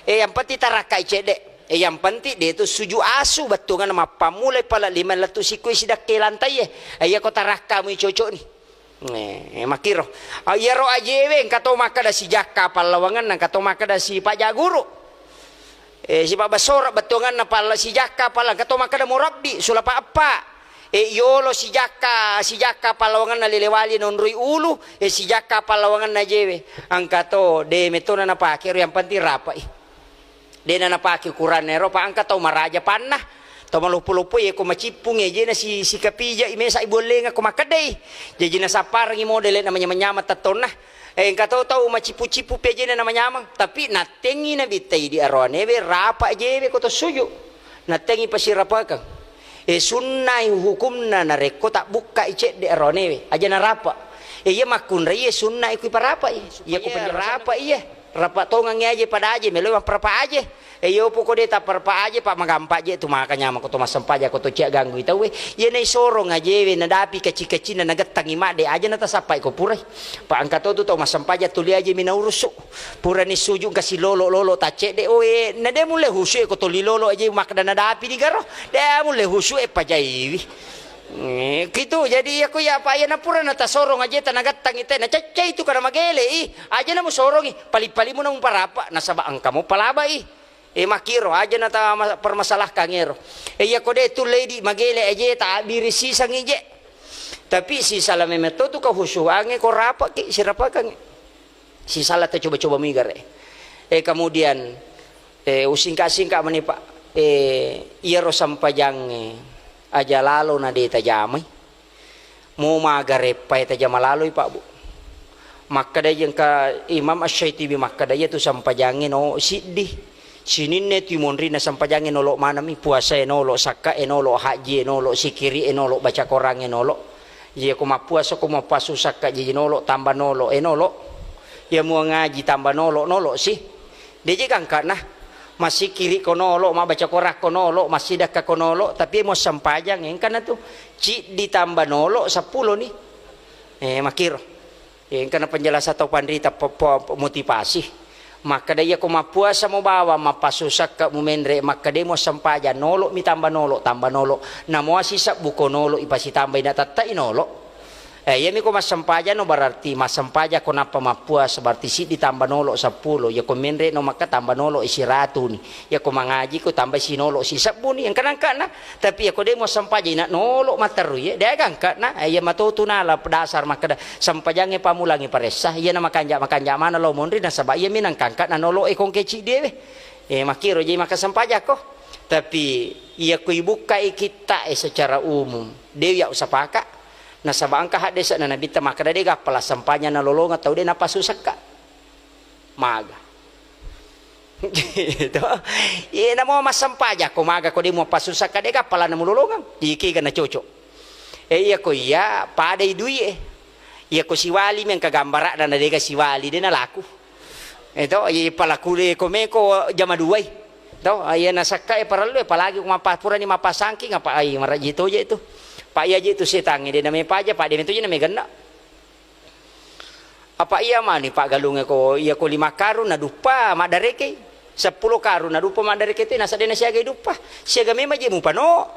Eh, yang penting tarakka i cedde'. Eh, yang penting de' tu suju asu bettuanganna mappammulai pala lima lettu sikkue sidakke lantai e. Eh, iyako tarakka mui cocokni. Eh, eh, makkiro. Ah, iyaro ajewe engka to makkeda sijakka pallawangenna, engka to makkeda sipajaguru. Eh, sipabbasora bettuanganna palla-, sijakka palla-, engka to makkeda murabbi, sulapa eppa. Eh, yolo sijakka, sijakka pallawangenna lelewali nonroi ulu, eh, sijakka pallawangenna ajewe. Engka to, de' metona napake ro, yang penting rapai. De'na napake ukuranna ero, pa engka tau maraja panna, tau maloppo-loppo, yeko macippungi ajena si-, sikapija'i mesa ibuallenga ko makkeddai. Jaji nasapparengi modele na manyamang-nyamang tettonna. Eh, engka to tau macippu-cippu pi ajena na manyamang, tapi nattengi nabitta idi aroanewe rapa ajewe ko to suju. Nattengi pasirapakeng. Eh, sunnai hukumna narekko tabbukkai cedde aroanewe, aja narapa. Eh, iya makkunrai, eh, sunnai kui parapai. Iya ko rapa iya. Rapa tongangngi aje pada aje, meloi mapparapa aje. E, iyo poko de tapparapa aje, pa magampa je tu maka nyamang ko to massempajang ko to cia ganggu i tauwe. Iya naisorong ajewe nadapi kacci-kaccinna nagettangi madde aja natasappai ko purai. Pa engka to tu tau massempajang tuli aje mi naurusu. Purani suju engka silolo-lolo taccedde, oe, na de mulle husu e ko toli lolo aje makkeda nadapi digaro. De mulle husu e pajaiwi. Eh, kitu, jadi iya ko iya, apa iya na pura na tasorong aje tanagattangi te, na caccai tu kada magele i, aja na musorongi, pali-palimu na muparapa, nasaba engka mo palaba i. Eh, makkiro, aja na ta ma-, permasalahkan ero. Eh, iya ko de tu ledi magele aje ta abiri sisangi je. Tapi sisala memetto tu kahusuange ko rapa ki, sirapakangi. Sisala ta coba-coba migare. Eh, kemudian, eh, usingka-singka mani, Pak. Eh, iyaro sampajangnge aja lalo na de tajamai. Mo magareppae tajama laloi, Pak, Bu. Makkeda engka Imam Asy-Syaitibi makkeda, iya tu sampajangnge no siddi. Sininna tu monrinna sampajangnge nolo manami, puasae nolo, sakkae nolo, hajjie nolo, sikiri'e nolo, baca korangnge nolo. Iya ko mappuasa ko mappasu sakka jaji nolo, tamba nolo, e nolo. Iya mua ngaji tamba nolo, nolo si. Deje gangkana. Massikiri ko nolo, mabbaca korakko nolo, massidakka ko nolo, tapi mua sempajang engkana tu. Ciddi tamba nolo, seppulo ni. Eh, makkiro. Engkana penjelasan tau panrita po-, po-, motivasi. Makkeda iya ko mappuasa mo bawang, mappasu sakka mumenre, makkeda mo sempajang nolo mi tamba nolo, tamba nolo. Namoa sisebbu ko nolo ipasitambai na tettai nolo. Eh, iyami ko massempajang no berarti massempajang ko nappa mappuasa berarti siddi tamba nolo seppulo. Iya ko menre no makka tamba nolo i siratuni. Iya ko mangaji ko tambai sinolo sisebbu ni. Engkana-engkana. Tapi iya ko de muassempajang ina nolo matterru iye, de gangkana. Eh, iya matotu nala dasar makkeda sempajangnge pammulangngi paressa. Iya na makanja-makanja mana lao monri nasaba iya mi nangkangka na nolo e kongke ciddi ewe. Eh, makkiro je maka sempajang ko. Tapi iya ko ibukkai kitta e secara umum, de ya usapaka. Nasaba engka haddese na nabitta makkeda de gappala sempajang nalolongeng tau de napasu sekka. Maga. Gitu. Iya, namo massempajang ko maga ko de muappasu sakka de gappala na mulolongeng. Iki ga na cocok. Eh, iya ko iya, padai dui e. Iya ko siwali mi engka gambara'na na dega siwali, de nalaku. Eh, to, iya palaku de ko meko jama duai. To, iya na sakka e parellu, apalagi ko mappa-, purani mappasangking, apa ai maraji toje tu. Pa iya je tu setangnge, de na mepaja, pa de meto je na megenna. Apa iya mani paggalungnge ko, iya ko lima karung na duppa maddarekei, seppulo karung na duppa maddarekei te, nasa de na siagai duppa, siaga memang je mupano.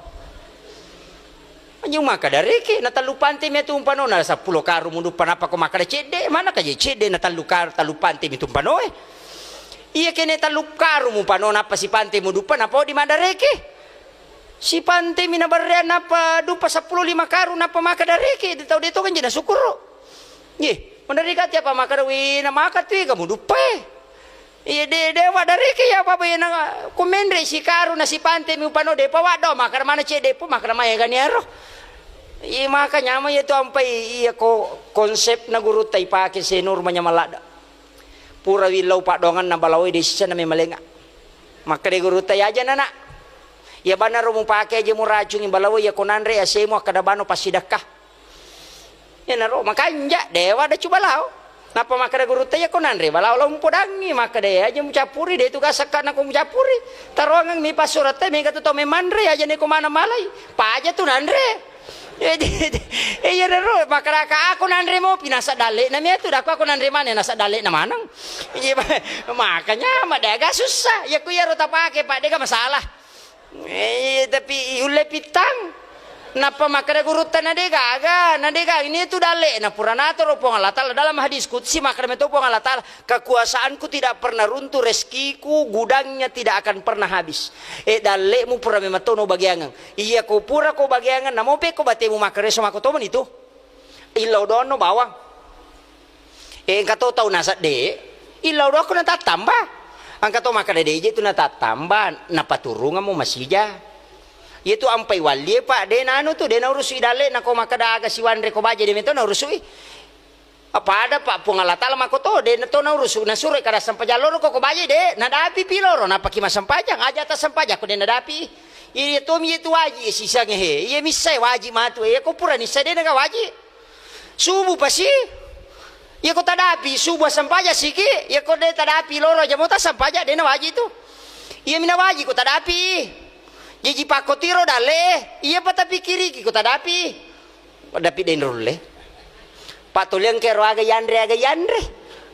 Anjo maka dareke, na tellu pante mi tu umpano, na seppulo karung muduppa, nappa ko makkeda cedde, mana ka je cedde na tellu kar-, tellu pante mi tu umpano e. Iya kene tallu karung mupano nappa sipante muduppa nappa wedding maddareke. Sipante mi naberreang nappa duppa seppulo lima karung nappa maka dareke, de tau de to kan je nasukuru. Ye, madareka tiapa maka wi na maka tu ga muduppa. Iya de de wa dareke ya apa bayana ko menre si karung na sipante mi upano de pa waddo maka mana cedde po maka maya gani aro. Iya maka nyama iya tu ampai iya ko konsep na guru tai pake senur manyamang ladda. Pura willau paddoanganna balawai de sisana memalenga. Makkeda gurutta, "Yaja nana. Iya bannaro mupake aja muracungi balawai iya ko nanre asemu akkada bano passidakka." Iyanaro makanja dewa ada cu balao. Nappa makkeda gurutta, "Iya ko nanre balao lao mupodangi." Makkeda, "Iya aja mucappuri, de tu gasakkana ko mucappuri. Taroangeng mi passuretta mega tu tau memanre aja neko mana malai. Paja tu nanre." Jadi, eh, iya ro, makkadaka aku nanre mopi, nasa dalle'na mi tu, dako aku nanre maneng, nasa dalle'na maneng. Iya, makanya, ma dega susah. Ya, ku iya ro tapake, Pak, dega masalah. Eh, iya, tapi yulle pittang. Nappa makkada gurutta na dega aga, na dega ini tu dalle'na purana to ro Puang Allah Taala dalam hadis qudsi makkada meto Puang Allah Taala. Kekuasaanku tidak pernah runtuh, rezekiku gudangnya tidak akan pernah habis. Eh, dalle'mu pura memang tono bagiangan. Iya ko pura ko bagiangan, namo pe ko batemu makkareso mako tomani tu. Illau doanno bawang. Eh, engka to tau nasadde, illau doakko natattamba. Engka to makkada deje tu natattamba, napaturungammu masija. Iya tu ampai wallie, Pak, de nanu tu, de naurusu i dalle, nako makkada aga siwanre ko baje de meto naurusu i. Pada, Pak, Puang Allah Taala makkoto, de na to naurusu, nasuro kada sempajang loro ko, ko baje de, nadapi pi loro, napaki massempajang, aja ta sempajang ko de nadapi. Iya tomi iya tu waji, sisange he, iya missai waji matu, iya ko pura nissai de naga waji. Subuh pasi, iya ko tadapi, subuh sempajang siki, iya ko de tadapi loro aja mo ta sempajang de na waji tu. Iya mina waji ko tadapi. Jaji pakkotiro dalle, iya pa tapikiriki ko tadapi. Dapi denrulle. Patoliang kero aga yanre, aga yanre.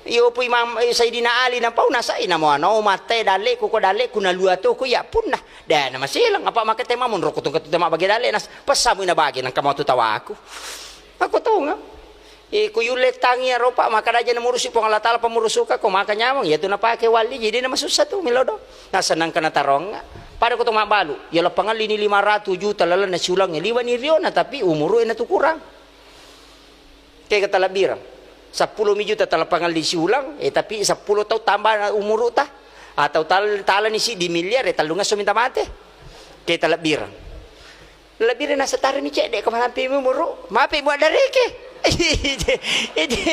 Iyo pu Imam, eh, Sayyidina Ali napau nasai namo ano matte dalle ku ko dalle ku nalua to ku ya punna. Da na maselang apa makete mamun roko tungke tu tema bage dalle nas pesamu ina bage nang kamu tu tawaku. Aku tonga. Eh, ku yulle tangi aro pa maka daja namurusi Puang Allah Taala pamurusuka ko maka nyamang ya tu napake wali jadi na masussa tu milodo. Nasenang kana taronga. Pada ko to mabalu, ya lapangan lini lima ratus juta lalenna siulang liwani riona tapi umuru ena tu kurang. Kega talebbireng. Seppulo mi juta talapangalli siulang, eh, tapi seppulo tau tambah umuru'ta. Atau tal-, talani siddi miliar, eh, tellungesso minta mate. Ke talebbireng. Lebbireng nasetaremi cedde ko malampe mi umuru. Mape buat dareke. Ede,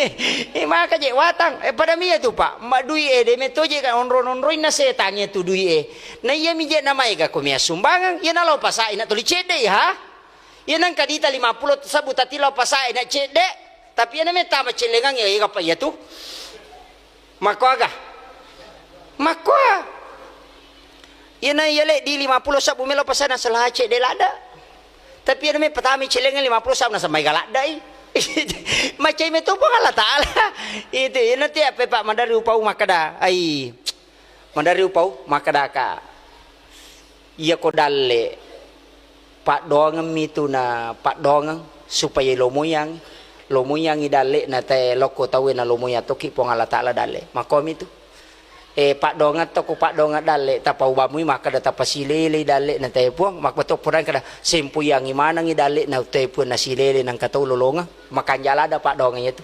eh, maka je watang. Eh, pada mia tu, Pak. Mak dui, eh, de metto je kan onro-onroinna setangnge tu dui, eh. Na iya mi je na maega ko mia sumbangan, iya na lao pasai na tuli cedde, ha? Iya nengka dita lima pulo sabbu tati lao pasai na cedde, tapi iya na metta macellengang iya, iya apa iya tu? Makkoaga? Makkoa. Iya na iya le di lima pulo sabbu melo pasai na selaha cedde ladda. Tapi iya na me patami cellengang lima pulo sabbu na sampai galaddai. Macai meto Puang Allah Taala. Itu iya nanti apa Pak madari upau makkada. Ai. Madari upau makkadaka. Iya ko dalle, paddoangemmi tu na paddoangeng supaya lomoyang, lomoyangi dalle na tae lokko tauwe na lomoyang tokki Puang Allah Taala dalle. Makkomi tu. Eh, paddoangeng to ko paddoangeng dalle, tapaubamui makkada tapasilelei dalle na tae Puang, makkoto purang kada sempoyangi manengi dalle na tae Puang na silele nangka tau lolongeng. Makanja lada paddoangeng iya tu.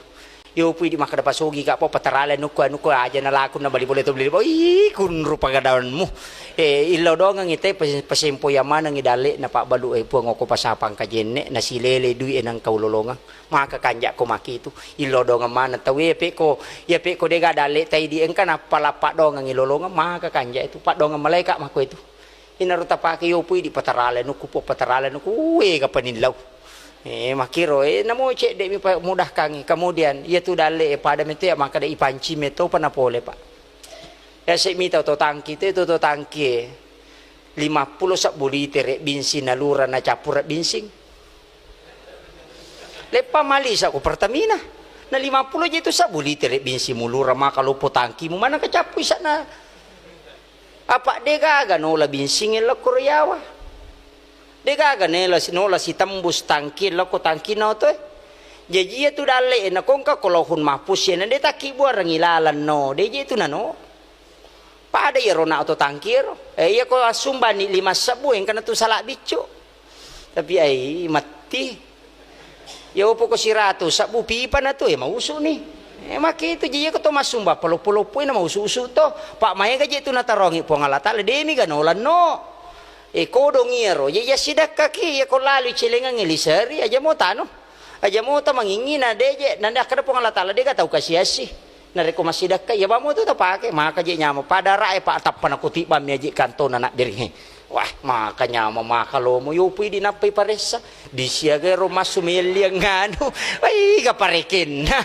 Yo pui di makkada pasogi ka po patarale nukku anukku aja na laku na bali bole to beli bo. Ih, kunru pagadawanmu. Eh, illau doangang ite pes-, pesempo yang maneng i dalle na pabbalu e Puang oko pasapang kajenne na silele dui e nang kau lolongang. Maka kanja ko maki itu. Illau doangang mana tau e peko, ya peko dega dalle tai di engka na palappa doangang i lolongang maka kanja itu. Paddoangang malaika mako itu. Inaro tapake yopu idi patarale nukku po patarale nukku uwe ga panillau. Eh, makkiro, eh, namo cedde mi pa mudahkangi. Kemudian, iya tu dalle, eh, pada meto ya makkada ipanci meto pa napole, Pak. Ya se mita to tangki, te to, to tangki, eh. Lima pulo sabbu litere binsing nalura na cappura binsing. Leppa malisa ko Pertamina. Na lima pulo je tu sabbu litere binsing mulura maka lopo tangki mu mana kacappu isana. Apa degaga nola binsingnge lokko riawa? Degaga nela si-, nola sitembus tangki lokko tangki no to, eh? Jaji iya tu dalle na kongka ko Lauhun Mahfus ya na de takki buarengi lalang no, de je tu nano. Pada iyaro na oto tangki ero. Eh, iya ko assumbani lima sebbu, engkana tu sala biccu. Tapi ai matti. Ya opo ko siratu sebbu pipa na tu, eh, mausu ni. Eh, maki itu je iya ko to massumba peloppo-loppo na mausu-usu to. Pak maega je tu natarongi Puang Allah Taala, demi ganolanno. Eh, kodong iyaro, je iya sidakkaki, iya ko lalu celengangi liseri, aja mo tanu. Aja mo ta mangingi na de je, nanda kada Puang Allah Taala de ga tau kasi-asi. Narekko massidakka, iya bamo tu tapake, maka je nyameng. Pada rae pa tappa nakutibammi aji kantona nabbiring. Wah, maka nyameng, maka lomo, yopu idi nappai paressa. Disiaga ero massu melliang anu. Wai, ga parekenna.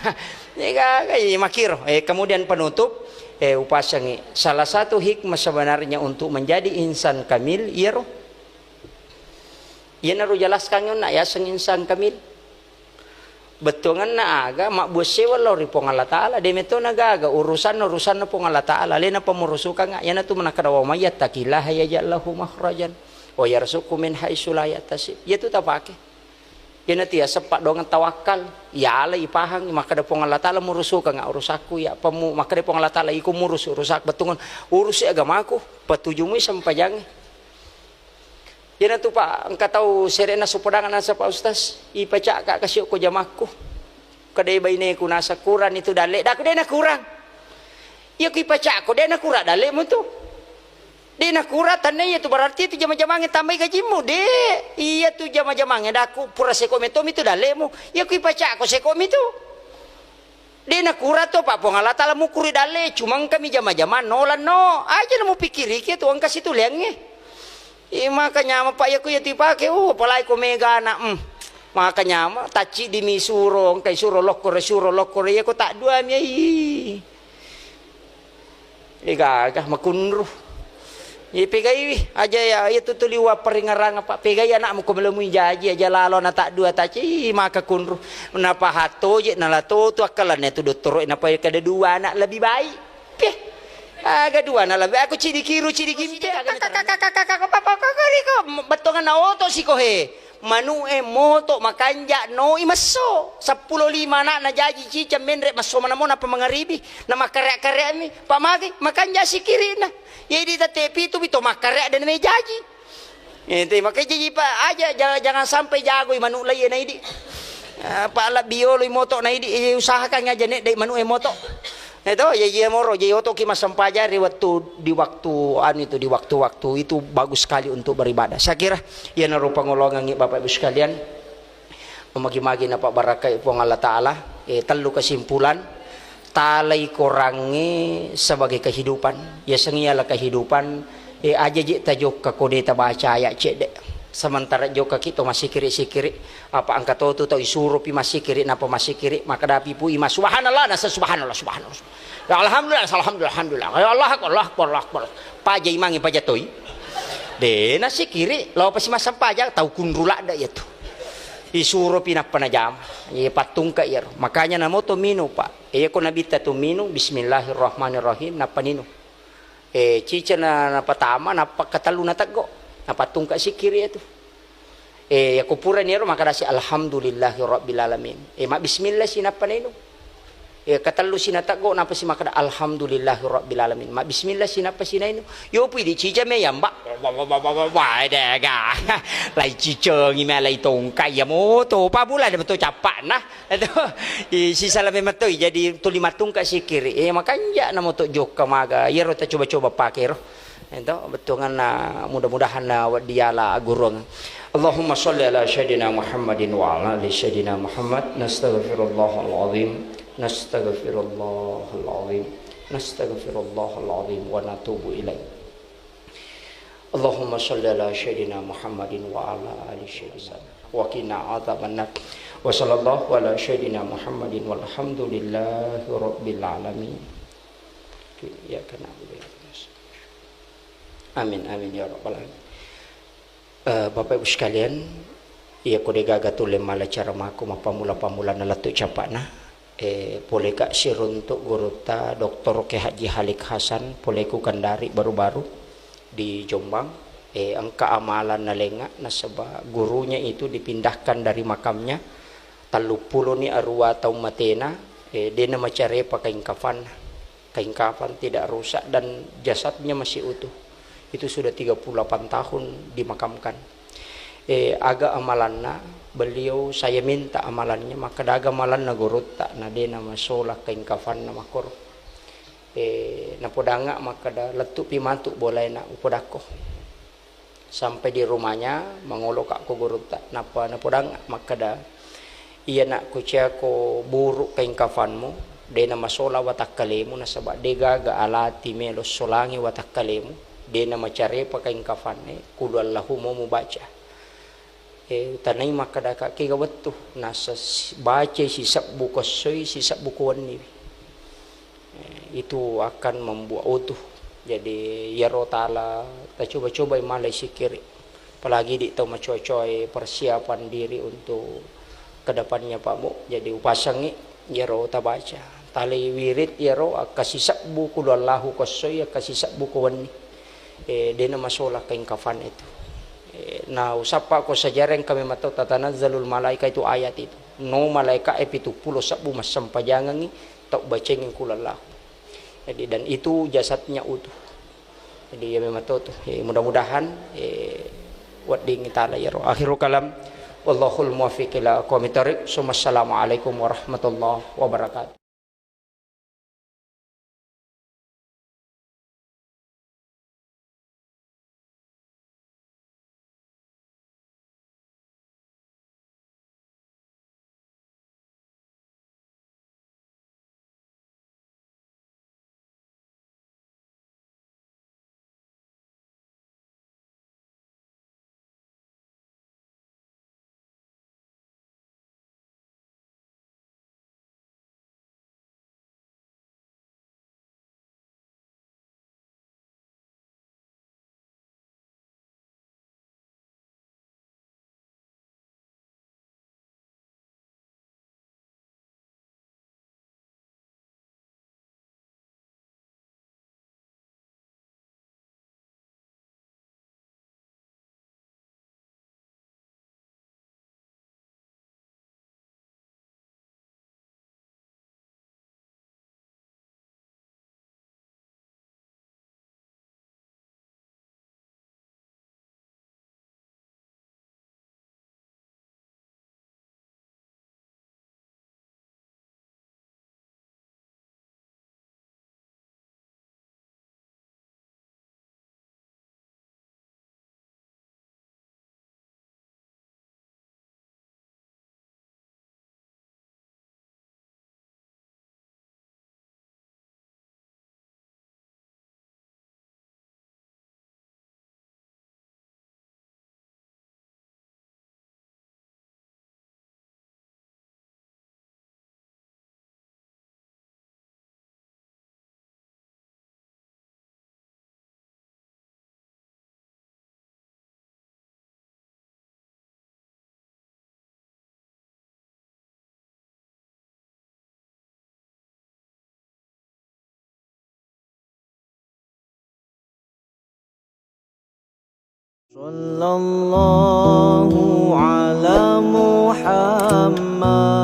Ega, ega, iya makiro. Eh, kemudian penutup, eh, upasangi. Salah satu hikmah sebenarnya untuk menjadi insan kamil, iyaro. Iyanaro jelaskan yonna, yaseng insan kamil. Bettuangenna aga, mabbuasseweng lao ri Puang Allah Taala, de metona gaga urusanna, urusanna Puang Allah Taala, alena pamurusukanga, iyanatu manakkada, "Wa may yattaqillaha yaj'al lahu makhrajan, wa yarzuqhu min haitsu la yahtasib." Iyatu tapake. Iyanatu yaseng paddoangeng tawakkal, iyala ipahang, makkada Puang Allah Taala murusukanga urusakku, ya pammu-, makkada Puang Allah Taala iko murus urusak, bettuangen urusi agamaku, patujumui sempajangnge. Iyanatu, Pak, engka tau sere'na supodang naseng, Pak Ustaz, ipaca'ka kasi okko jamakku. Kedai baineku naseng kurang itu dalle. Daku de nakurang. Iya ku ipaca'ko de nakurang dallemu tu. De nakurang, tanna iya tu berarti itu jama-jamangnge tambai gajimmu. De, iya tu jama-jamangnge daku pura seko metomi tu dallemu. Iya ku ipaca'ko seko mi tu. De nakurang to, Pak, Puang Allah Taala mukuri dalle, cuma engkami jama-jama nolanno. Aja na mupikkiriki tu engka situleangnge. Eh, maka nyameng, Pak, iya ku iya tu ipake. Oh, apalagi ko mega anak, hmm. Maka nyameng, tacciddi mi suro, engkai suro lokkoro, suro lokkoro, iya ko taddua mi ai. Eh, gaga makunru. Ipegaiwi aja ya, iya tu tuli wapparingerang apa. Pegai anakmu ko melemui jaji aja lalo na taddua taci, maka kunru. Napahattoje nala to tu akkalanna tu dottoro, napa kada dua anak lebih baik. Peh. Aga dua anak lebih, aku cidi kiru, cidi gimpe, aga bettongan na oto siko he. Manu'e moto makanja noi messo. Seppulo lima anakna jaji ciceng menre messo manamo napa mangaribi. Na makkarek-karekmi. Pak magi makanja sikirina. Jadi tette pitu bito makkarek dan me jaji. Ente makai jaji, Pak, aja ja-, jangan sampai jagoi manu lai na idi. Ah, Pak, lebbi yoloi moto na idi, eh, usahakan aja nek dai manu e moto. Itu ya, iya moro, jadi otoki massempajang ri waktu, di waktu anu itu, di waktu-waktu itu bagus sekali untuk beribadah. Saya kira iyanaro pangolongangngi Bapak Ibu sekalian. Magi-magi napabarakai Puang Allah Ta'ala. Eh, tellu kesimpulan, talai korangnge sebagai kehidupan. Yaseng iyala kehidupan, eh, aja je tajokka ko de tabaca ayat cedde. Sementara jokkaki to massikiri-sikiri, apa engka to tu tau isuropi massikiri, napa massikiri, makkadapi pu imang, "Subhanallah," nasa, "Subhanallah, subhanallah, subhanallah. Ya, alhamdulillah, alhamdulillah, alhamdulillah. Ya Allah akbar, Allah akbar, Allah akbar." Paja imangnge paja toi. De nasikiri, lao pasi massempajang, tau kunru ladde iyatu. Isuropi nappa najama. Iye pattungka iyaro. Makanya namoto minung, Pak. Iya ko nabitta tu minung, bismillahirrahmanirrahim, nappa ninung. Eh, cica na, napatama, nappa katellu nateggo. Napattungka sikiri iyatu. Eh, yako purani ero makkadasi, "Alhamdulillahi rabbil alamin." Eh, mabbismillah si nappa nainung. Eh, katellu si nateggo, nappa si makkada, "Alhamdulillahi rabbil alamin." Mabbismillah si nappa si nainung. Yopu idi cica me yamba. Wah, dega. Lai cicengi me lai tongka, iya moto. Pabula de betul capakna. Itu, i, sisala memang toi, jadi tuli mattungka sikiri. Eh, makanja na moto jokka maga. Iyaro ta coba-coba pake ro. Itu, bettuanganna, mudah-mudahan na wedding yala agurung. Allahumma shalli ala Sayyidina Muhammadin wa ala ali Sayyidina Muhammad. Nastaghfirullahal azim. Nastaghfirullahal azim. Nastaghfirullahal azim wa natubu ilaih. Allahumma shalli ala Sayyidina Muhammadin wa ala ali Sayyidina wa qina adzabannar. Wa sallallahu ala Sayyidina Muhammadin walhamdulillahi rabbil alamin. Iyyaka na'budu wa iyyaka nasta'in. Amin, amin, ya rabbal alamin. Eh, Bapak Ibu sekalian, iya ko degaga tulle mala cara mako mappammula-pammulana lettu capakna. Eh, poleka siruntuk gurutta Doktor Kiai Haji Halik Hasan, poleku Kendari baru-baru di Jombang. Eh, engka amalan nalenga nasaba gurunya itu dipindahkan dari makamnya, telluppuloni arua taung matena, eh, dena macarepa kaing kafanna. kain kafan tidak rusak dan jasadnya masih utuh. Itu sudah tiga puluh delapan tahun dimakamkan. Eh, aga amalanna, beliau, saya minta amalannya, makkeda aga amalanna gurutta, na de namasola kain kafanna makkoro. Eh, napodangnga makkeda, lettupi matu bolaena, upodakko. Sampai di rumahnya, mangoloka ko gurutta. Nappa napodangnga makkeda, iya nak, kuciako buruk kain kafanmu, de namasola watakkalemu, nasaba de gaga alati melo solangi watakkalemu, de namacarepa kain kafanne, kulu Allahu mo mubaca. Eh, utanai makkeda, ka kega wettu, nasa si-, bacai sisebbu ko essoi, sisebbu ko wenniwi. Eh, itu akan membuat utuh. Jadi, iyaro tala tacoba-cobai malai sikkiri. Apalagi di tau macoa-coai persiapan diri untuk kedepannya, Pak Bu. Jadi, upasangi iyaro tabaca. Talai wirid iyaro akka sisebbu kulu Allahu ko essoi, akka sisebbu ko wenni. Eh, de namasola kain kafan itu. Eh, na usappa ko sejareng kami matau tatanazzalul malaika itu ayat itu. No malaika e pitu pulo sebbu massempajangengi tau bacengi kulu Allahu. Jadi, dan itu jasadnya utuh. Jadi, ya memang to tuh. Eh, mudah-mudahan, eh, wedding tala iyaro. Akhirul kalam. Wallahul muwaffiq ila aqwamit thariq. Summa assalamualaikum warahmatullahi wabarakatuh. صلى الله على محمد.